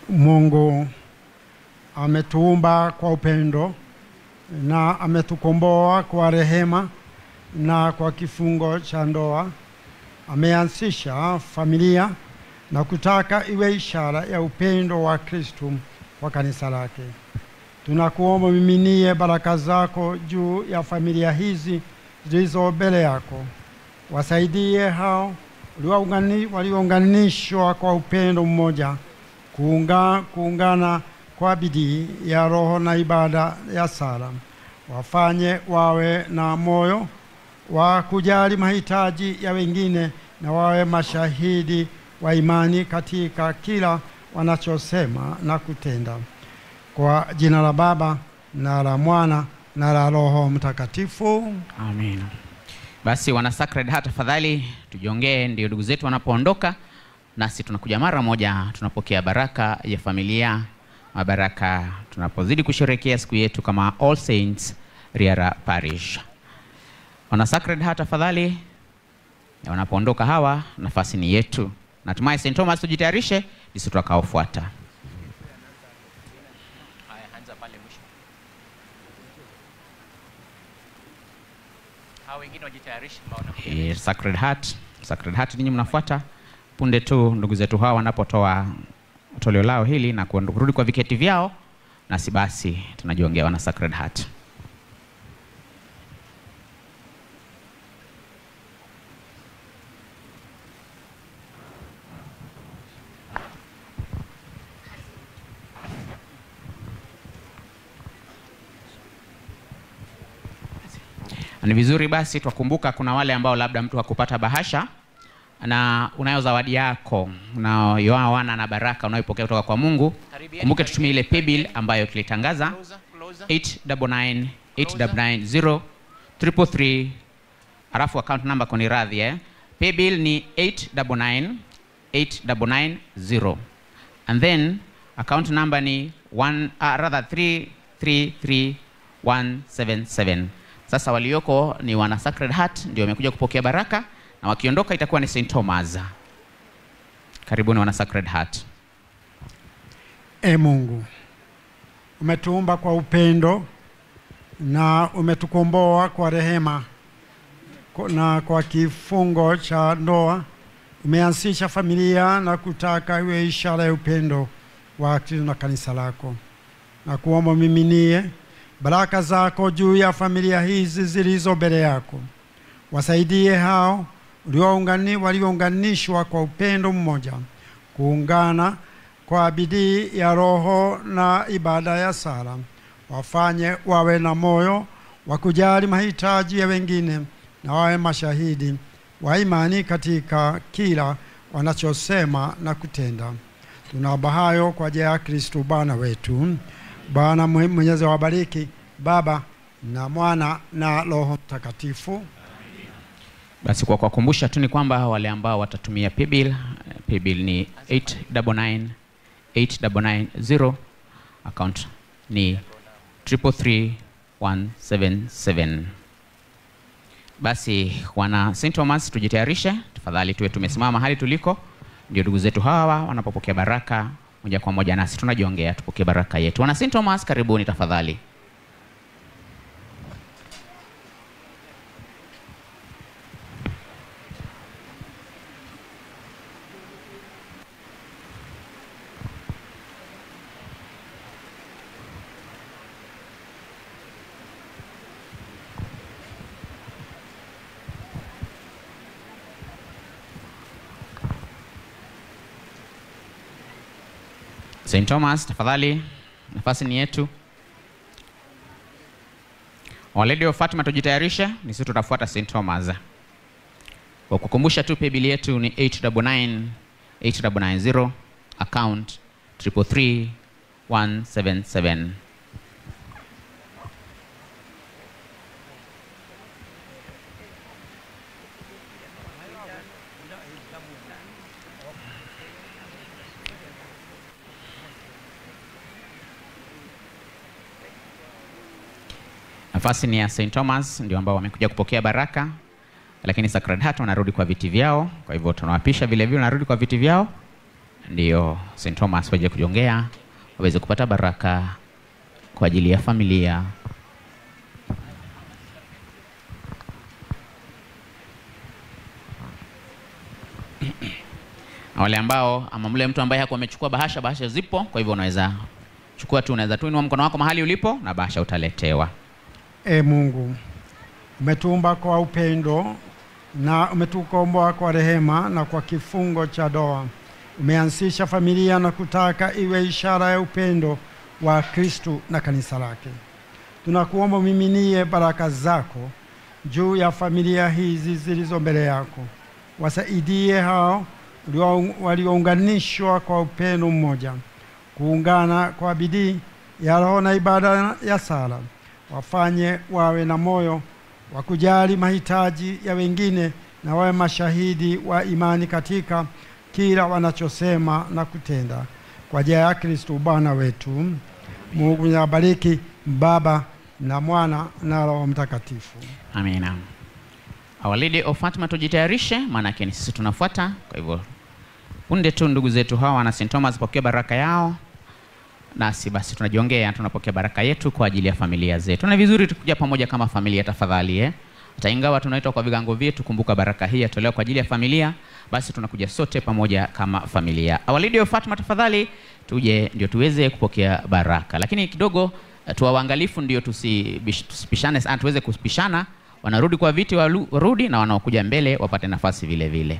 Mungu ametuumba kwa upendo na ametukomboa kwa rehema na kwa kifungo cha ndoa. Ameanzisha familia na kutaka iwe ishara ya upendo wa Kristo kwa kanisa lake. Tunakuomba miminie baraka zako juu ya familia hizi zilizo mbele yako. Wasaidie hao waliounganishwa kwa upendo mmoja kuungana kwa bidii ya roho na ibada ya sala. Wafanye wawe na moyo wa kujali mahitaji ya wengine na wawe mashahidi wa imani katika kila wanachosema na kutenda. Kwa jina la Baba na la Mwana na la Roho Mtakatifu. Amen. Basi wana Sacred Heart tafadhali tujiongee, ndio ndugu zetu wanapoondoka nasi tunakuja mara moja, tunapokea baraka ya familia, baraka tunapozidi kusherehekea siku yetu kama All Saints Riara Parish. Wana Sacred Heart tafadhali, wanapoondoka hawa nafasi ni yetu. Natumai St. Thomas tujitayarishe sisi tutakaofuata. Sacred Heart, Sacred Heart ninyi mnafuata punde tu ndugu zetu hawa wanapotoa toleo lao hili na kurudi kwa viketi vyao, nasi basi tunajiongea wana Sacred Heart. Ni vizuri basi twakumbuka kuna wale ambao labda mtu hakupata bahasha, na unayo zawadi yako unayoana na baraka unayopokea kutoka kwa Mungu. Kumbuke tutumie ile paybill ambayo tulitangaza 899 8990 333, alafu account number koni radhi Paybill ni 899 8990 and then account number ni 333177. Sasa walioko ni wana Sacred Heart ndio wamekuja kupokea baraka, na wakiondoka itakuwa ni St. Thomas. Karibuni wana Sacred Heart. E Mungu, umetuumba kwa upendo na umetukomboa kwa rehema na kwa kifungo cha ndoa. Umeanzisha familia na kutaka iwe ishara ya upendo wa Kristo na kanisa lako. Na kuomba miminie baraka zako juu ya familia hizi zilizo mbele yako. Wasaidie hao waliounganishwa kwa upendo mmoja, kuungana kwa bidii ya roho na ibada ya sala. Wafanye wawe na moyo wa kujali mahitaji ya wengine na wawe mashahidi wa imani katika kila wanachosema na kutenda. Tunaomba hayo kwa ajili ya Kristo Bwana wetu. Bwana Mwenyezi awabariki, Baba na Mwana na Roho Mtakatifu. Basi kwa kuwakumbusha tu ni kwamba wale ambao watatumia paybill, paybill ni 899 8990, account ni 333177. Basi wana St. Thomas tujitayarishe, tafadhali tuwe tumesimama mahali tuliko, ndio ndugu zetu hawa wanapopokea baraka moja kwa moja nasi tunajiongea tupokee baraka yetu. Wana St. Thomas karibuni tafadhali. St. Thomas tafadhali, nafasi ni yetu. Our Lady of Fatima tujitayarishe, ni sisi tutafuata St. Thomas. Kwa kukumbusha tu paybill yetu ni 899 8990, account 333177. Nafasi ni ya St. Thomas ndio ambao wamekuja kupokea baraka, lakini Sacred Heart wanarudi kwa viti vyao. Kwa hivyo tunawapisha vile vile wanarudi kwa viti vyao, ndio St. Thomas waje kujongea waweze kupata baraka kwa ajili ya familia. Wale ambao ama mle mtu ambaye hakuwa amechukua bahasha, bahasha zipo, kwa hivyo unaweza chukua tu, unaweza tu inua mkono wako mahali ulipo na bahasha utaletewa. E Mungu, umetuumba kwa upendo na umetukomboa kwa rehema na kwa kifungo cha ndoa. Umeanzisha familia na kutaka iwe ishara ya upendo wa Kristo na kanisa lake. Tunakuomba umiminie baraka zako juu ya familia hizi zilizo mbele yako. Wasaidie hao waliounganishwa kwa upendo mmoja, kuungana kwa bidii ya roho na ibada ya sala. Wafanye wawe na moyo wa kujali mahitaji ya wengine na wawe mashahidi wa imani katika kila wanachosema na kutenda. Kwa jina ya Kristo Bwana wetu. Mungu awabariki, Baba na Mwana na Roho Mtakatifu. Amina. Our Lady of Fatima tujitayarishe, maana yake ni sisi tunafuata. Kwa hivyo punde tu ndugu zetu hawa wana St. Thomas pokea baraka yao, nasi basi tunajiongea tunapokea baraka yetu kwa ajili ya familia zetu. Na vizuri tukuja pamoja kama familia tafadhali. Hata ingawa tunaitwa kwa vigango vyetu, kumbuka baraka hii yatolewa kwa ajili ya familia, basi tunakuja sote pamoja kama familia. Our Lady of Fatima, tafadhali tuje ndio tuweze kupokea baraka. Lakini kidogo tuwa waangalifu ndio tusipishane sana, tuweze kupishana. Wanarudi kwa viti warudi, na wanaokuja mbele wapate nafasi vile vile.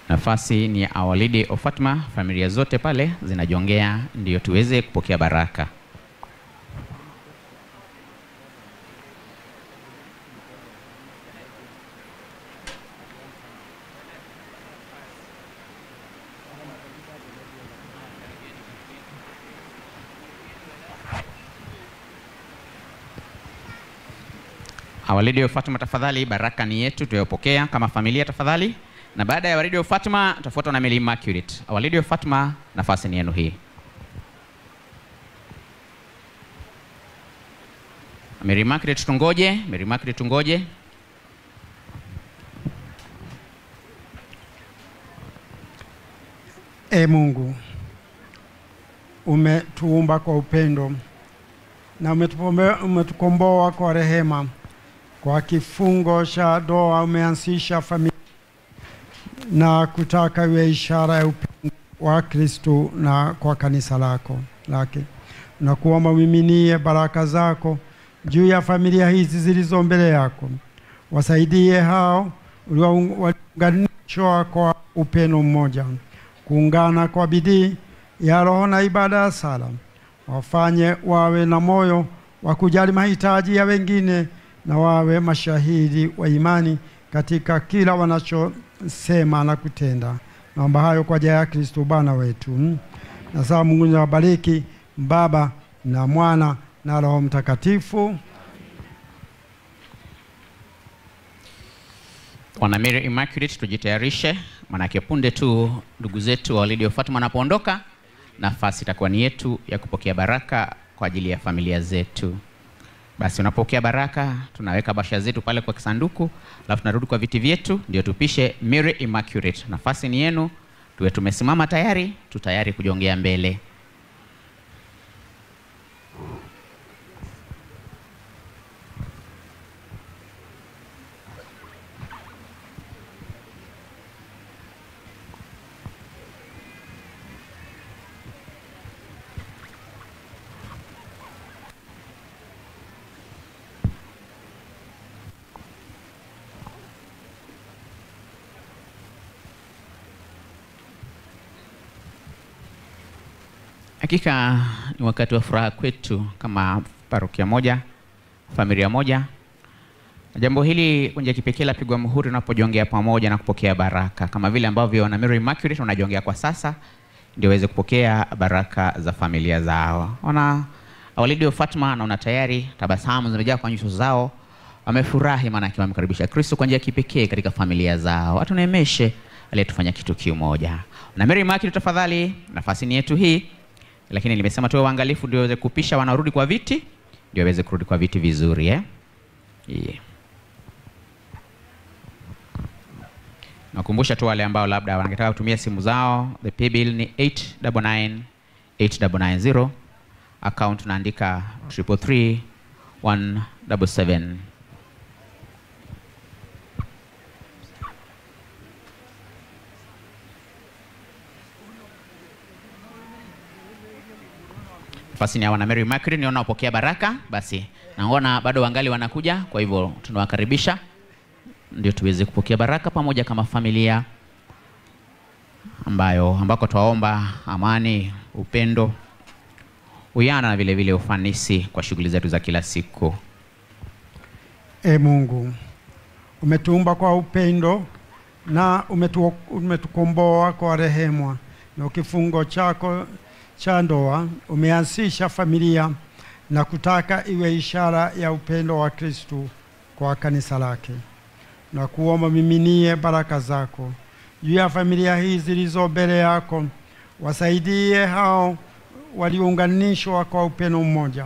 Nafasi ni ya Our Lady of Fatima, familia zote pale zinajongea ndio tuweze kupokea baraka. Our Lady of Fatima, tafadhali baraka ni yetu tuyopokea kama familia tafadhali. Na baada ya Our Lady of Fatima tutafuatwa na Mary Immaculate. Our Lady of Fatima, nafasi ni yenu hii. Mary Immaculate tungoje, Mary Immaculate tungoje. E Mungu, umetuumba kwa upendo na umetukomboa kwa rehema. Kwa kifungo cha doa umeanzisha familia na kutaka iwe ishara ya upendo wa Kristo na kwa kanisa lako lake. Na kuomba umiminie baraka zako juu ya familia hizi zilizo mbele yako. Wasaidie hao waliounganishwa kwa upendo mmoja, kuungana kwa bidii ya roho na ibada ya sala. Wafanye wawe na moyo wa kujali mahitaji ya wengine na wawe mashahidi wa imani katika kila wanachosema na kutenda. Naomba hayo kwa jina ya Kristo Bwana wetu. Na sasa Mungu awabariki, Baba na Mwana na Roho Mtakatifu. Wana Mary Immaculate, tujitayarishe, manake punde tu ndugu zetu wa Lady of Fatima wanapoondoka, nafasi itakuwa ni yetu ya kupokea baraka kwa ajili ya familia zetu. Basi unapokea baraka, tunaweka basha zetu pale kwa kisanduku, alafu tunarudi kwa viti vyetu ndio tupishe Mary Immaculate. Nafasi ni yenu, tuwe tumesimama tayari, tu tayari kujongea mbele. Hakika ni wakati wa furaha kwetu kama parokia moja, familia moja. Jambo hili kwa njia kipekee lapigwa muhuri unapojongea pamoja na kupokea baraka, kama vile ambavyo wana Mary Immaculate wanajongea kwa sasa ndio waweze kupokea baraka za familia zao. Ona Our Lady of Fatima naona tayari tabasamu zimejaa kwa nyuso zao, wamefurahi maana wamemkaribisha Kristo kwa njia kipekee katika familia zao. Atuneemeshe aliyetufanya kitu kimoja. Na Mary Immaculate tafadhali, nafasi ni yetu hii. Lakini nimesema tuwe waangalifu ndio waweze kupisha wanaorudi kwa viti, ndio waweze kurudi kwa viti vizuri, eh? Yeah. Nakumbusha tu wale ambao labda wangetaka kutumia simu zao, the pay bill ni 899 8990, account naandika 333 177. Nafasi ni wana Mary Immaculate ni wanaopokea baraka, basi naona bado wangali wanakuja, kwa hivyo tunawakaribisha ndio tuweze kupokea baraka pamoja kama familia ambayo ambako twaomba amani, upendo, uyana na vile vile ufanisi kwa shughuli zetu za kila siku. E Mungu, umetuumba kwa upendo na umetukomboa kwa rehema, na kifungo chako cha ndoa umeanzisha familia na kutaka iwe ishara ya upendo wa Kristo kwa kanisa lake. Na kuomba miminie baraka zako juu ya familia hizi zilizo mbele yako, wasaidie hao waliunganishwa kwa upendo mmoja,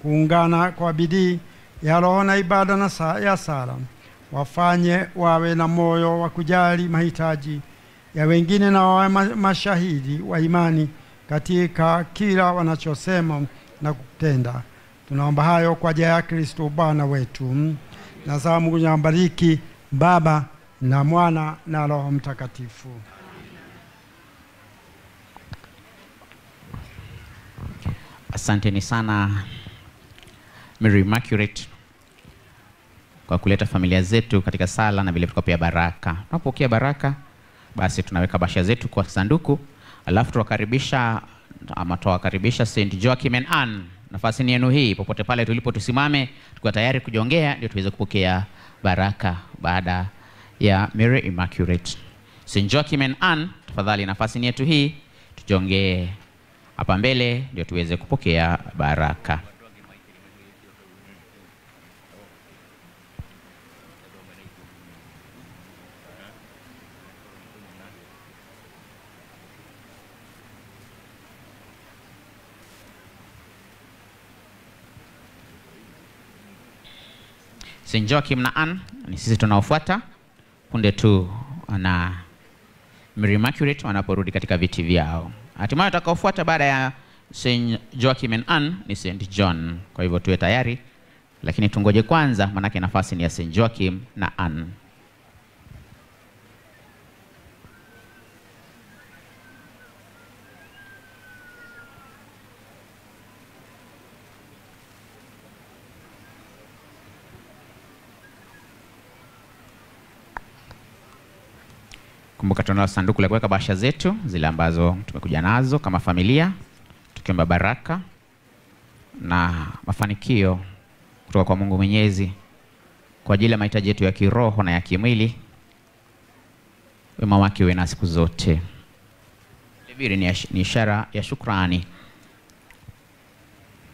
kuungana kwa bidii ya roho na ibada na ya sala. Wafanye wawe na moyo wa kujali mahitaji ya wengine na wawe mashahidi wa imani katika kila wanachosema na kutenda. Tunaomba hayo kwa ajili ya Kristo Bwana wetu. Na sasa Mungu ambariki Baba na Mwana na Roho Mtakatifu. Asanteni sana Mary Immaculate kwa kuleta familia zetu katika sala na vile tukapokea baraka. Tunapokea baraka basi tunaweka basha zetu kwa sanduku, alafu tuwakaribisha ama tuwakaribisha St. Joachim and Anne. Nafasi ni yenu hii, popote pale tulipo tusimame tukiwa tayari kujongea ndio tuweze kupokea baraka baada ya Mary Immaculate. St. Joachim and Anne, tafadhali nafasi ni yetu hii, tujongee hapa mbele ndio tuweze kupokea baraka. St. Joachim na Anne ni sisi tunaofuata punde tu na Mary Immaculate wanaporudi katika viti vyao. Hatimaye atakaofuata baada ya St. Joachim and Anne ni St. John. Kwa hivyo tuwe tayari, lakini tungoje kwanza manake nafasi ni ya St. Joachim na Anne. Kumbuka tunalo sanduku la kuweka bahasha zetu zile ambazo tumekuja nazo kama familia, tukiomba baraka na mafanikio kutoka kwa Mungu Mwenyezi kwa ajili ya mahitaji yetu ya kiroho na ya kimwili. Wema wake uwe na siku zote. Vile ni ishara ya shukrani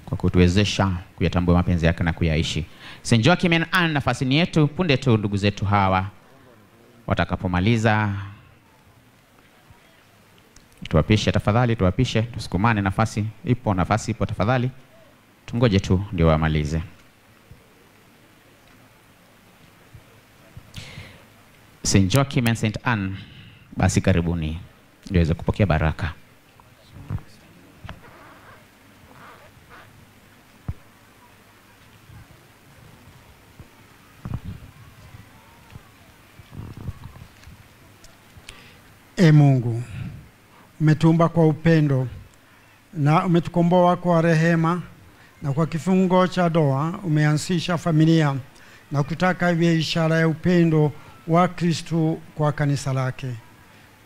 kwa kutuwezesha kuyatambua mapenzi yake na kuyaishi. St. Joachim and Anne, nafasi ni yetu punde tu ndugu zetu hawa watakapomaliza. Tuwapishe tafadhali, tuwapishe, tusukumane, nafasi ipo, nafasi ipo tafadhali. Tungoje tu ndio wamalize. St. Joachim and St. Anne, basi karibuni ndio waweze kupokea baraka. E Mungu, umetuumba kwa upendo na umetukomboa kwa rehema, na kwa kifungo cha doa umeanzisha familia na kutaka iwe ishara ya upendo wa Kristo kwa kanisa lake.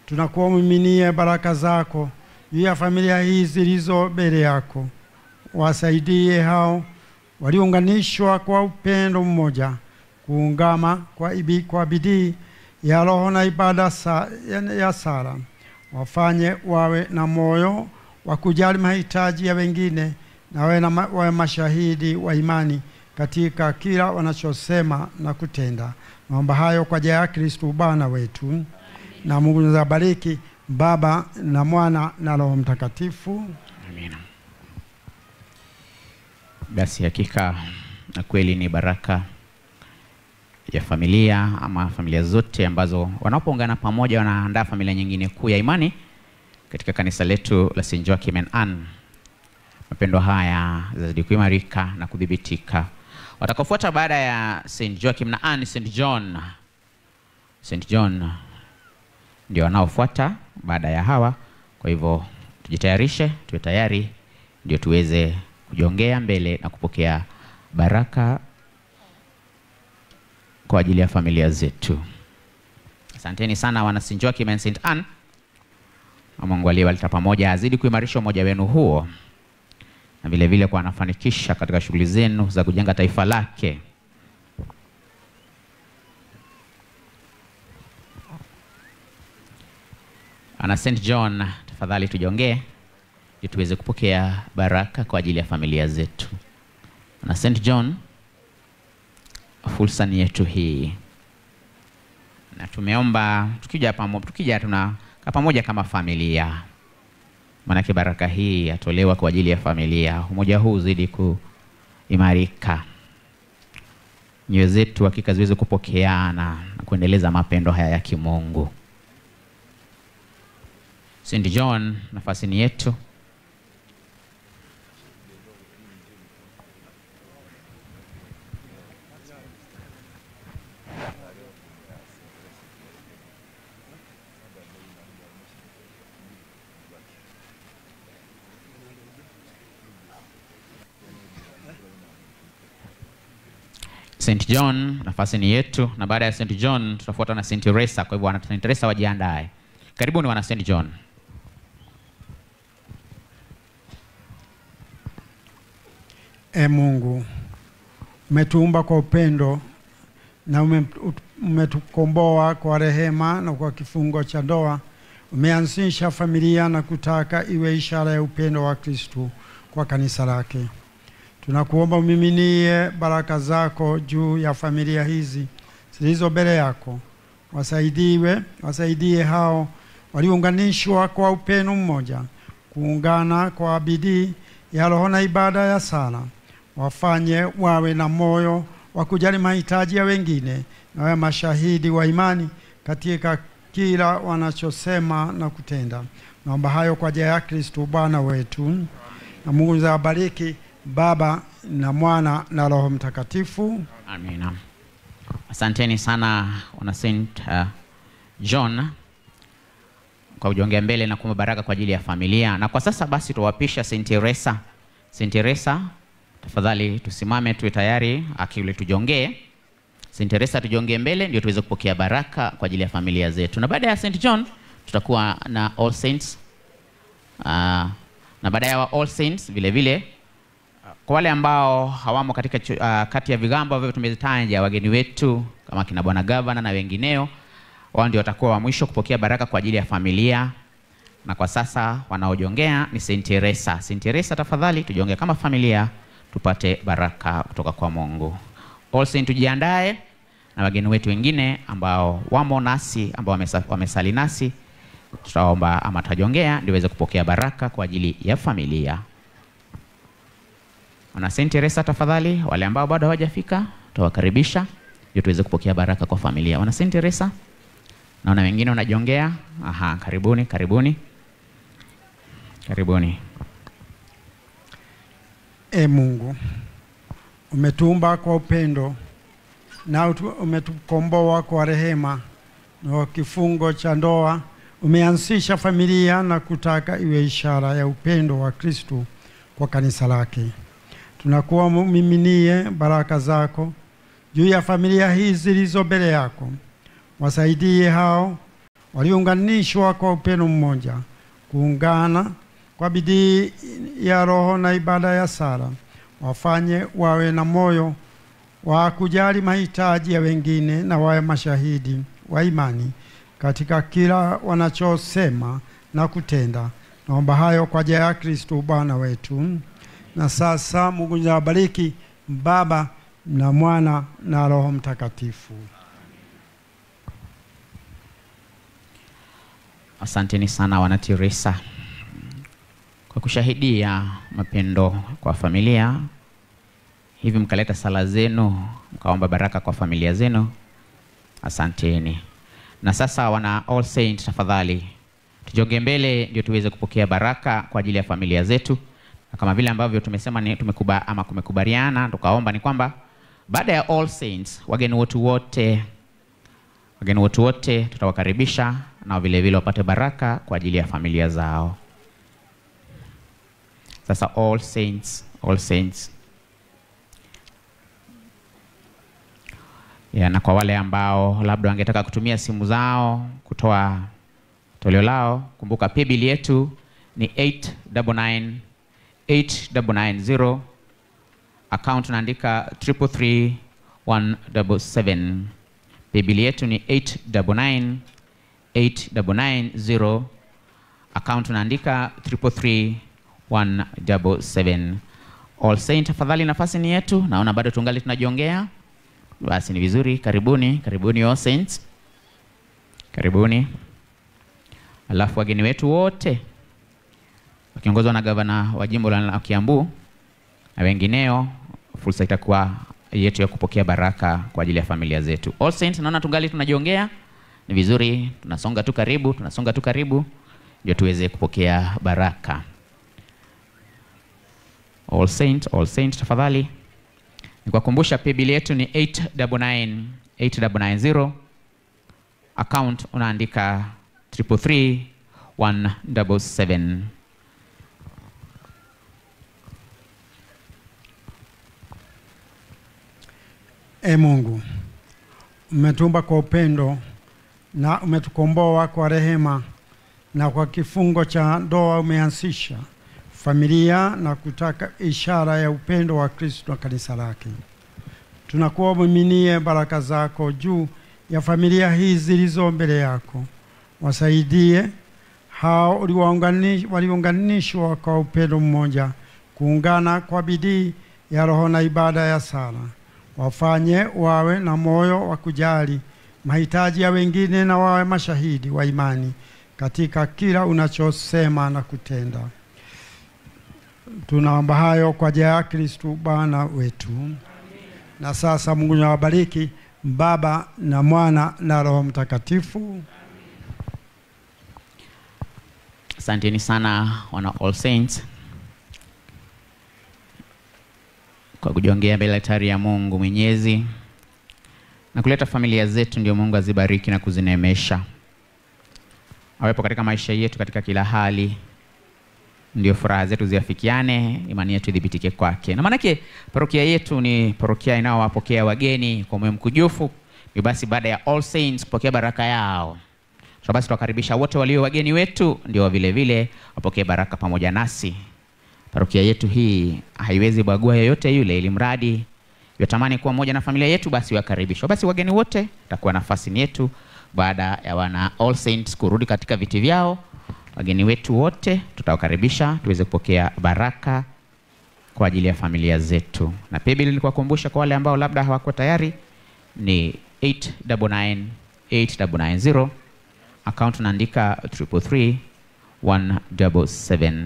Tunakuomba baraka zako juu ya familia hizi zilizo mbele yako. Wasaidie hao waliunganishwa kwa upendo mmoja kuungama kwa bidii ya roho na ibada ya sala. Wafanye wawe na moyo wa kujali mahitaji ya wengine na wawe mashahidi wa imani katika kila wanachosema na kutenda. Naomba hayo kwa jina la Kristo Bwana wetu. Na Mungu abariki Baba na Mwana na Roho Mtakatifu. Amina. Basi hakika na kweli ni baraka ya familia ama familia zote ambazo wanapoungana pamoja wanaandaa familia nyingine kuu ya imani katika kanisa letu la St. Joachim and Anne. Mapendo haya yazidi kuimarika na kudhibitika. Watakaofuata baada ya St. Joachim na Anne, St. John. St. John ndio wanaofuata baada ya hawa. Kwa hivyo tujitayarishe, tuwe tayari ndio tuweze kujongea mbele na kupokea baraka kwa ajili ya familia zetu. Asanteni sana wana St. Joachim and St. Anne. Mungu aliyewaleta pamoja azidi kuimarisha umoja wenu huo, na vile vile kwa anafanikisha katika shughuli zenu za kujenga taifa lake. Ana St. John, tafadhali tujongee ili tuweze kupokea baraka kwa ajili ya familia zetu. Na St. John, fursa ni yetu hii. Na tumeomba tukija pamoja, tukija tunakaa pamoja kama familia. Maana baraka hii yatolewa kwa ajili ya familia. Umoja huu uzidi kuimarika. Nyoyo zetu hakika ziweze kupokeana na kuendeleza mapendo haya ya kimungu. St. John, nafasi ni yetu. St. John, nafasi ni yetu, na baada ya St. John tutafuata na St. Teresa. Kwa hivyo wana St. Teresa wajiandae. Karibuni wana St. John. E Mungu, umetuumba kwa upendo na umetukomboa kwa rehema na kwa kifungo cha ndoa. Umeanzisha familia na kutaka iwe ishara ya upendo wa Kristo kwa kanisa lake. Tunakuomba umiminie baraka zako juu ya familia hizi zilizo mbele yako. Wasaidie hao waliounganishwa kwa upendo mmoja, kuungana kwa bidii ya roho na ibada ya sala. Wafanye wawe na moyo wa kujali mahitaji ya wengine na wawe mashahidi wa imani katika kila wanachosema na kutenda. Naomba hayo kwa ajili ya Kristo Bwana wetu. Na Mungu awabariki Baba na Mwana na Roho Mtakatifu. Amina. Asanteni sana wana St. John kwa kujongea mbele na kuomba baraka kwa ajili ya familia. Na kwa sasa basi tuwapisha St. Teresa. St. Teresa, tafadhali tusimame tuwe tayari akili tujongee. St. Teresa tujongee mbele ndio tuweze kupokea baraka kwa ajili ya familia zetu. Na baada ya St. John tutakuwa na All Saints. Na baada ya All Saints vile vile kwa wale ambao hawamo katika kati ya vigambo ambavyo tumezitaja, wageni wetu kama kina Bwana Gavana na wengineo, wao ndio watakuwa wa mwisho kupokea baraka kwa ajili ya familia. Na kwa sasa wanaojongea ni St. Teresa. St. Teresa, tafadhali tujongee kama familia tupate baraka kutoka kwa Mungu. All Saints tujiandae, na wageni wetu wengine ambao wamo nasi, ambao wamesali nasi, tutaomba ama tutajongea ndio waweze kupokea baraka kwa ajili ya familia. Wana St. Teresa tafadhali, wale ambao bado hawajafika tutawakaribisha ndio tuweze kupokea baraka kwa familia. Wana St. Teresa, naona wengine wanajongea. Aha, karibuni, karibuni. Karibuni. E Mungu, umetuumba kwa upendo na umetukomboa kwa rehema na kifungo cha ndoa. Umeanzisha familia na kutaka iwe ishara ya upendo wa Kristo kwa kanisa lake. Tunakuwa miminie baraka zako juu ya familia hizi zilizo mbele yako. Wasaidie hao waliounganishwa kwa upendo mmoja, kuungana kwa bidii ya roho na ibada ya sala. Wafanye wawe na moyo wa kujali mahitaji ya wengine na wawe mashahidi wa imani katika kila wanachosema na kutenda. Naomba hayo kwa ajili ya Kristo Bwana wetu. Na sasa Mungu awabariki Baba na Mwana na Roho Mtakatifu. Asanteni sana wana Teresa kwa kushahidia mapendo kwa familia. Hivi mkaleta sala zenu, mkaomba baraka kwa familia zenu. Asanteni. Na sasa wana All Saints tafadhali tujoge mbele ndio tuweze kupokea baraka kwa ajili ya familia zetu. Na kama vile ambavyo tumesema ni tumekuba ama kumekubaliana tukaomba ni kwamba baada ya All Saints wageni wote tutawakaribisha na vile vile wapate baraka kwa ajili ya familia zao. Sasa All Saints, All Saints. Ya, na kwa wale ambao labda wangetaka kutumia simu zao kutoa toleo lao, kumbuka paybill yetu ni 899 8990, account naandika 333177. Paybill yetu ni 899 8990, account naandika 3331 177. All Saint, tafadhali nafasi ni yetu. Naona bado tungali tunajiongea. Basi ni vizuri, karibuni, karibuni All Saints. Karibuni. Alafu wageni wetu wote wakiongozwa na gavana wa jimbo la Kiambu na wengineo, fursa itakuwa yetu ya kupokea baraka kwa ajili ya familia zetu. All Saints, naona tungali tunajiongea. Ni vizuri tunasonga tu karibu, tunasonga tu karibu ndio tuweze kupokea baraka. All Saints, All Saints tafadhali. Nikuwakumbusha paybill yetu ni 899 8990. Account unaandika 333 177. E Mungu, umetumba kwa upendo na umetukomboa kwa rehema, na kwa kifungo cha ndoa umeanzisha familia na kutaka ishara ya upendo wa Kristo na kanisa lake. Tunakuomba umiminie baraka zako juu ya familia hizi zilizo mbele yako. Wasaidie hao waliounganishwa kwa upendo mmoja kuungana kwa bidii ya roho na ibada ya sala. Wafanye wawe na moyo wa kujali mahitaji ya wengine na wawe mashahidi wa imani katika kila unachosema na kutenda. Tunaomba hayo kwa jina ya Kristo Bwana wetu. Na sasa Mungu awabariki, Baba na Mwana na Roho Mtakatifu. Asanteni sana wana All Saints kwa kujiongea mbele altari ya Mungu Mwenyezi na kuleta familia zetu, ndio Mungu azibariki na kuzineemesha. Awepo katika maisha yetu katika kila hali, ndio furaha zetu ziafikiane, imani yetu idhibitike kwake. Na maanake parokia yetu ni parokia inayowapokea wageni kwa moyo mkunjufu. Basi baada ya All Saints kupokea baraka yao, so basi tuwakaribisha wote walio wageni wetu ndio vile vile wapokee baraka pamoja nasi. Parokia yetu hii haiwezi bagua yeyote yule, ili mradi yatamani kuwa moja na familia yetu, basi wakaribishwa. Basi wageni wote takuwa nafasi ni yetu baada ya wana All Saints kurudi katika viti vyao. Wageni wetu wote tutawakaribisha tuweze kupokea baraka kwa ajili ya familia zetu. Na paybill nilikuwakumbusha kwa wale ambao labda hawako tayari ni 899 8990, account unaandika 333 177.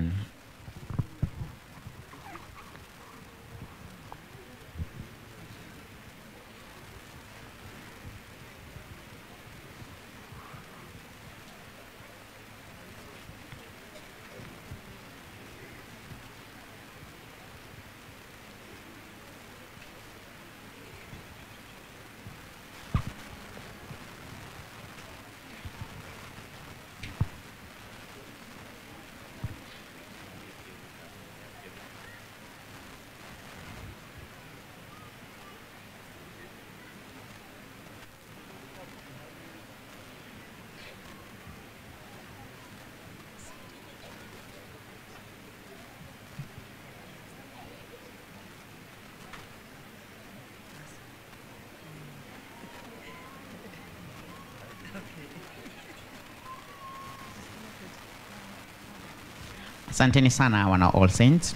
Asanteni sana wana All Saints.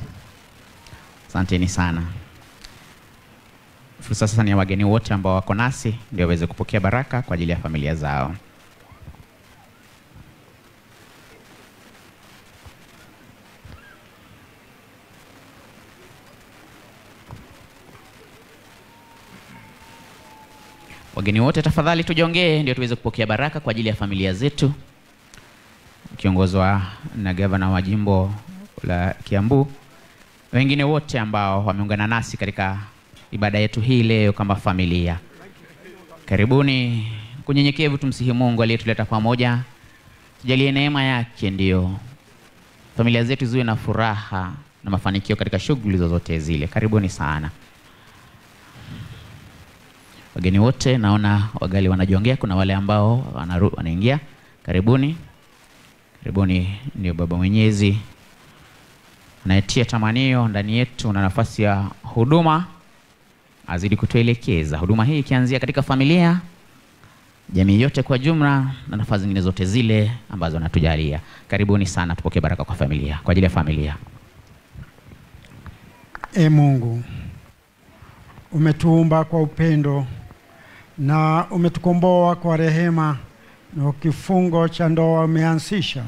Asanteni sana. Fursa sasa ni ya wageni wote ambao wako nasi ndio waweze kupokea baraka kwa ajili ya familia zao. Wageni wote tafadhali tujongee ndio tuweze kupokea baraka kwa ajili ya familia zetu, kiongozwa na gavana wa jimbo la Kiambu. Wengine wote ambao wameungana nasi katika ibada yetu hii leo kama familia, karibuni. Kunyenyekevu tumsihi Mungu aliyetuleta pamoja, tujalie neema yake ndio familia zetu ziwe na furaha na mafanikio katika shughuli zozote zile. Karibuni sana wageni wote, naona wagali wanajiongea, kuna wale ambao wanaingia. Karibuni. Karibuni. Ndio Baba Mwenyezi anayetia tamanio ndani yetu na nafasi ya huduma azidi kutuelekeza. Huduma hii ikianzia katika familia, jamii yote kwa jumla na nafasi zingine zote zile ambazo anatujalia. Karibuni sana, tupokee baraka kwa familia, kwa ajili ya familia. E Mungu, umetuumba kwa upendo na umetukomboa kwa rehema, na kifungo cha ndoa umeanzisha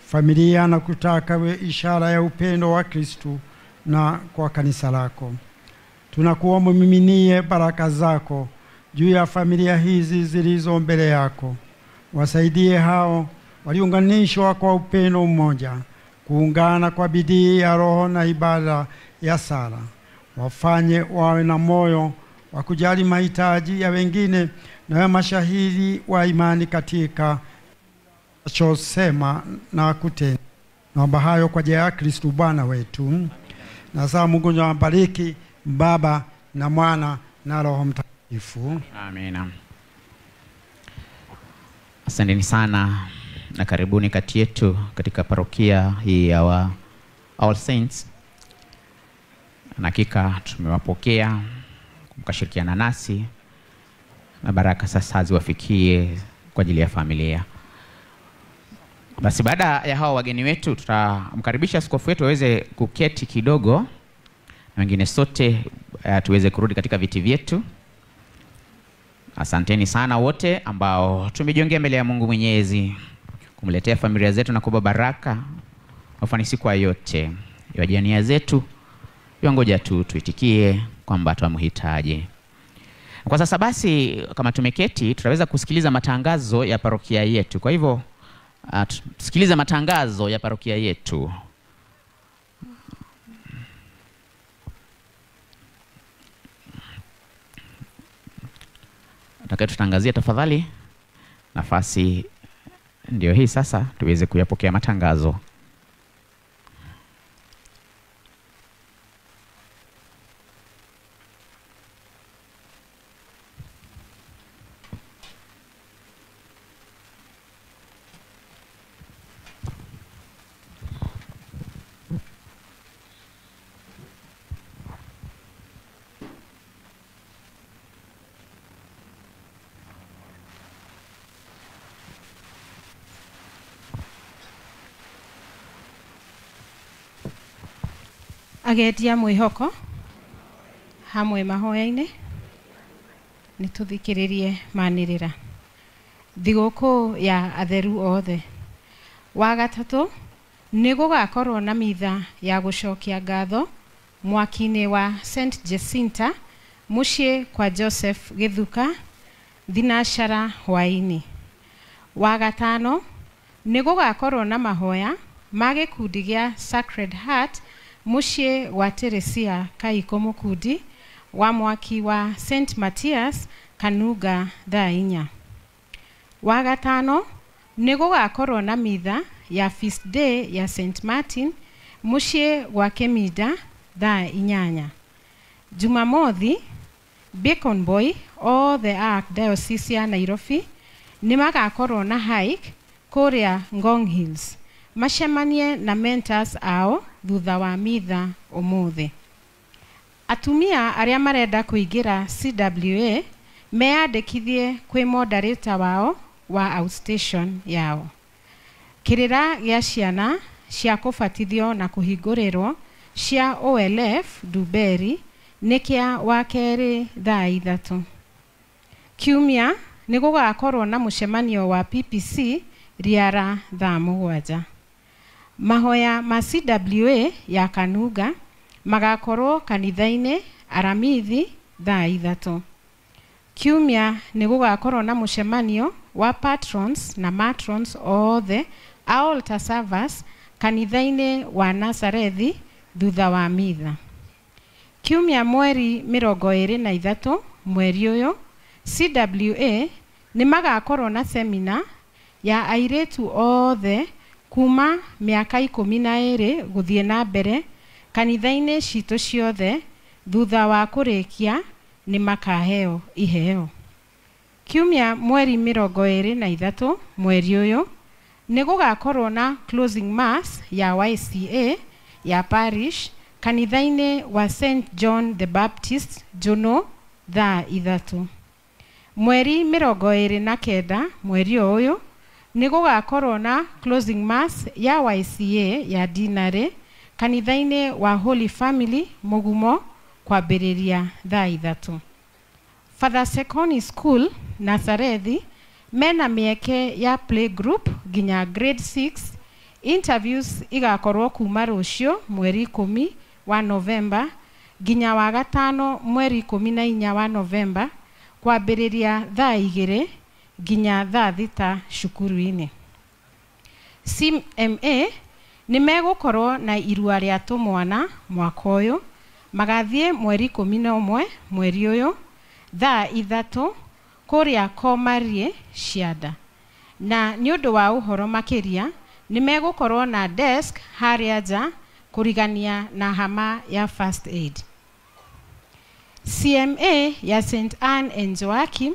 familia na kutaka we ishara ya upendo wa Kristu na kwa kanisa lako. Tunakuomba miminie baraka zako juu ya familia hizi zilizo mbele yako. Wasaidie hao waliunganishwa kwa upendo mmoja, kuungana kwa bidii ya roho na ibada ya sala. Wafanye wawe na moyo wa kujali mahitaji ya wengine na wawe mashahidi wa imani katika chosema na kutenda. Naomba hayo kwa jina ya Kristo Bwana wetu. Na sasa Mungu awabariki Baba na Mwana na Roho Mtakatifu. Amina. Asanteni sana na karibuni kati yetu katika parokia hii ya All Saints. Na hakika tumewapokea mkashirikiana nasi, na baraka sasa ziwafikie kwa ajili ya familia. Basi baada ya hao wageni wetu tutamkaribisha askofu wetu aweze kuketi kidogo, na wengine sote tuweze kurudi katika viti vyetu. Asanteni sana wote ambao tumejiongea mbele ya Mungu Mwenyezi kumletea familia zetu na kuba baraka ufanisi kwa yote ya nia zetu. Yongoja tu tuitikie kwamba tunamhitaji. Kwa sasa basi, kama tumeketi, tutaweza kusikiliza matangazo ya parokia yetu. Kwa hivyo tusikilize matangazo ya parokia yetu. Atakayetutangazia tafadhali, nafasi ndio hii sasa tuweze kuyapokea matangazo. Agetia mwihoko hamwe mahoya-inĩ nĩ tũthikĩrĩrie manĩrĩra. Thigũkũ ya atheru othe. Wa gatatũ nĩ gũgakorwo na mitha ya gũcokia ngatho mwaki-inĩ wa St Jacinta mũciĩ kwa Joseph Gĩthuka thinacara hwaĩ-inĩ. Wa gatano nĩ gũgakorwo na mahoya ma gĩkundi gĩa Sacred Heart mũciĩ wa Teresia Kaiko Mukundi wa mwaki wa St Matthias Kanuga thaa 4. Wa gatano nĩ gũgakorwo na mitha ya Feast Day ya St Martin mũciĩ wa Kemida thaa 8. Jumamothi Bacon Boy othe a Archdiocese ya Nairobi nĩ magakorwo na hike kũrĩa Ngong Hills macemanie na mentors ao thutha wa mitha ũmũthĩ. Atumia arĩa marenda kũingĩra CWA meyandĩkithie kwĩ moderator wao wa outstation yao. Kĩrĩra gĩa ciana cia kũbatithio na kũhingũrĩrwo cia OLF Duberi nĩ kĩa wakerĩ thaa 3. Kiumia nĩ gũgakorwo na mũcemanio wa PPC Riara thaa 7. Mahoya ma CWA ya Kanuga magakorwo kanitha-inĩ Aramithi thaa 3. Kiumia nĩ gũgakorwo na mũcemanio wa patrons na matrons othe a altar servers kanitha-inĩ wa Nazarethi thutha wa mitha. Kiumia mweri 23 mweri ũyũ CWA nĩ magakorwo na semina ya airĩtu othe kuma mĩaka 12 gũthiĩ na mbere kanitha-inĩ citũ ciothe. Thutha wa kũrĩkia nĩ makaheo iheo. Kiumia mweri 23 mweri ũyũ nĩ gũgakorwo na closing mass ya YCA ya parish kanitha-inĩ wa St John the Baptist Juno thaa 3. Mweri 29 mweri ũyũ nĩ gũgakorwo na closing mass ya YCA ya Dinarĩ kanitha-inĩ wa Holy Family Mugumo kwambĩrĩria thaa 3. Father Secondary School Nazarethi mena mĩeke ya playgroup nginya grade 6. Interviews igakorwo kuma rũciũ mweri 10 wa Novemba nginya wa gatano mweri 14 wa Novemba kwambĩrĩria thaa 2 nginya thaa 6 cukuru-inĩ. CMA nĩ megũkorwo na irua rĩa tũmwana mwaka ũyũ, magathiĩ mweri 11 mweri ũyũ thaa 3 kũrĩa Komarie Cianda. Na nĩ ũndũ wa ũhoro makĩria nĩ megũkorwo na desk harĩa nja kũrigania na hama ya first aid. CMA ya St Anne and Joachim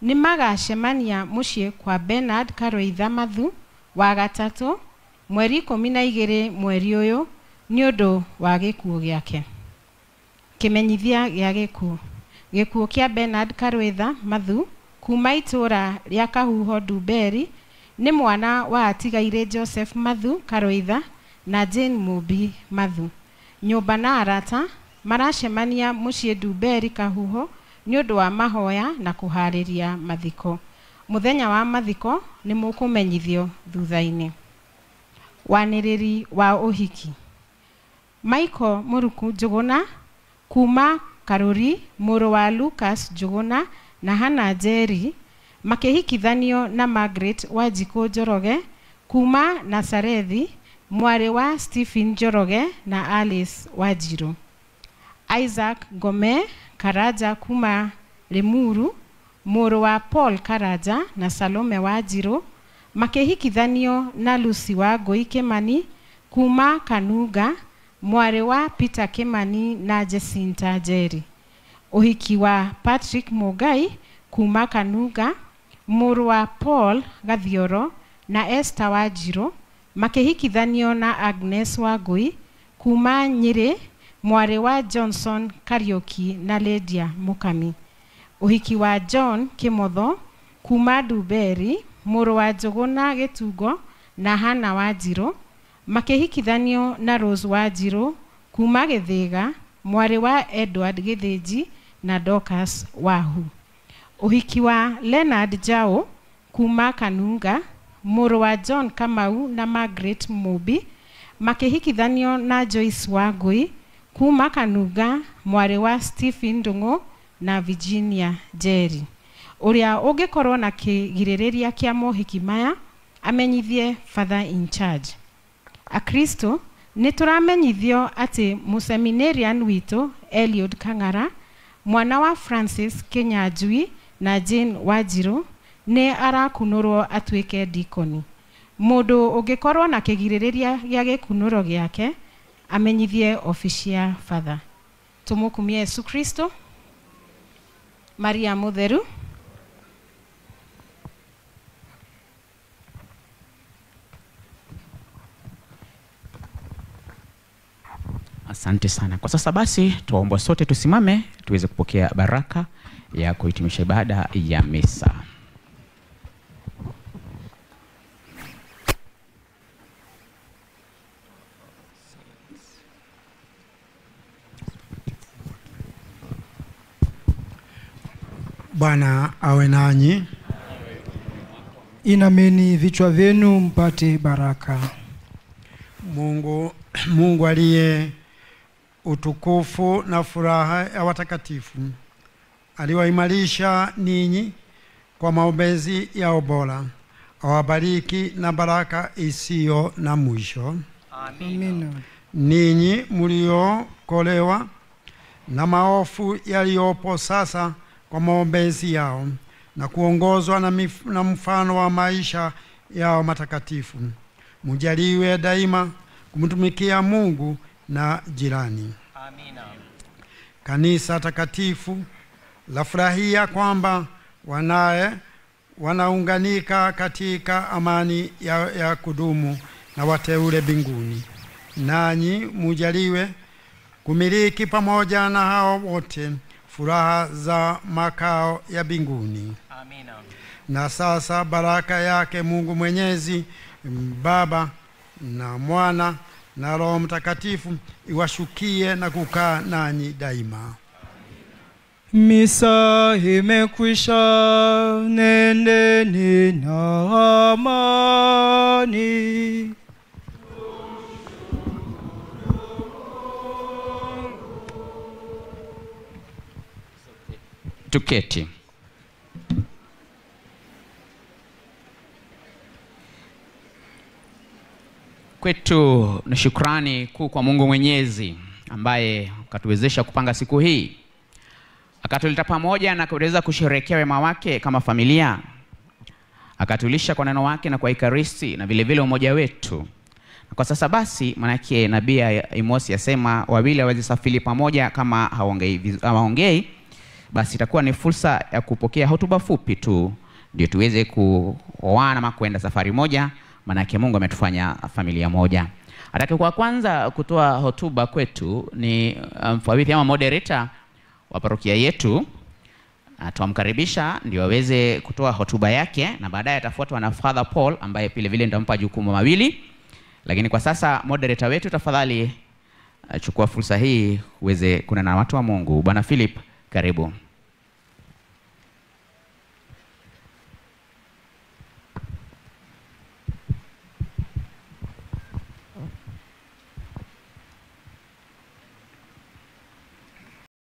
nĩ magacemania mũciĩ kwa Bernard Karoitha Mathu wa gatatũ mweri 12 mweri ũyũ nĩ ũndũ wa gĩkuũ gĩake. Kĩmenyithia gĩa gĩkuũ. Gĩkuũ kĩa Bernard Karoitha Mathu kuma itũũra rĩa Kahuho Ndumberi nĩ mwana wa atigaire Joseph Mathu Karoitha na Jane Mũmbi Mathu. Nyũmba na arata maracemania mũciĩ Ndumberi Kahuho nĩ ũndũ wa mahoya na kũharĩria mathiko. Mũthenya wa mathiko nĩ mũkũmenyithio thutha-inĩ. Wanĩrĩri wa ũhiki. Michael Mũruku Njũgũna kuma Karuri mũrũ wa Lucas Njũgũna na Hannah Njeri makĩhikithanio na Margaret Wanjikũ Njoroge kuma Nazarethi mwarĩ wa Stephen Njoroge na Alice Wanjiru. Isaac Ngome Karaja kuma Limuru mũrũ wa Paul Karaja na Salome Wanjiru makĩhikithanio na Lucy Wangũi Kimani kuma Kanunga mwarĩ wa Peter Kimani na Jacinta Njeri. Ũhiki wa Patrick Mugai kuma Kanunga mũrũ wa Paul Gathioro na Esther Wanjiru makĩhikithanio na Agnes Wangũi kuma Nyĩrĩ mwarĩ wa Johnson Kariuki na Lydia Mukami. Ũhiki wa John Kimotho kuma Ndumberi mũrũ wa Njũgũna Gĩtungo na Hannah Wanjiru makĩhikithanio na Rose Wanjiru kuma Gĩthĩga mwarĩ wa Edward Gĩthĩnji na Dorcas Wahu. Ũhiki wa Leonard Jao kuma Kanunga mũrũ wa John Kamau na Margaret Mũmbi makĩhikithanio na Joyce Wangũi kuma Kanunga mwarĩ wa Stephen Ndung'u na Virginia Njeri. Ũrĩa ũngĩkorwo na kĩgirĩrĩria kĩa mohiki maya amenyithie father in charge. Akristo nĩ tũramenyithio atĩ mũseminarian witũ Eliud Kang'ara mwana wa Francis Kinyanjui na Jane Wanjiru nĩ arakunũrwo atuĩke dikoni. Mũndũ ũngĩkorwo na kĩgirĩrĩria gĩa gĩkunũro gĩake amenyithie ofici ya father. Tũmũkumie Yesu Kristo. Maria Mũtheru. Asante sana. Kwa sasa basi tuwaomba sote tusimame tuweze kupokea baraka ya kuhitimisha ibada ya misa. Bwana awe nanyi. Inameni vichwa vyenu mpate baraka. Mungu aliye utukufu na furaha ya watakatifu aliwaimarisha ninyi kwa maombezi yao bora, awabariki na baraka isiyo na mwisho. Amina. Ninyi mliokolewa na maofu yaliyopo sasa kwa maombezi yao na kuongozwa na mfano wa maisha yao matakatifu, mujaliwe daima kumtumikia Mungu na jirani. Amina. Kanisa takatifu lafurahia kwamba wanae wanaunganika katika amani ya kudumu na wateule mbinguni. Nanyi mujaliwe kumiliki pamoja na hao wote furaha za makao ya mbinguni. Amina. Na sasa baraka yake Mungu Mwenyezi, Baba na Mwana Na Roho Mtakatifu iwashukie na kukaa nanyi daima. Misa imekwisha, nendeni na amani. Tuketi. Kwetu ni shukrani kuu kwa Mungu Mwenyezi ambaye akatuwezesha kupanga siku hii, akatuleta pamoja na kuweza kusherehekea wema wake kama familia, akatulisha kwa neno wake na kwa Ekaristi na vile vile umoja wetu. Na kwa sasa basi, manake nabii Amosi asema wawili hawawezi safiri pamoja kama hawaongei. Basi itakuwa ni fursa ya kupokea hotuba fupi tu ndio tuweze kuoana ama kwenda safari moja, manake Mungu ametufanya familia moja. Atakayekuwa kwanza kutoa hotuba kwetu ni mfawidhi ama moderator wa parokia yetu. Tutamkaribisha ndio aweze kutoa hotuba yake, na baadaye atafuatwa na Father Paul ambaye vile vile nitampa jukumu mawili. Lakini kwa sasa moderator wetu, tafadhali chukua fursa hii uweze kunena na watu wa Mungu. Bwana Philip, karibu.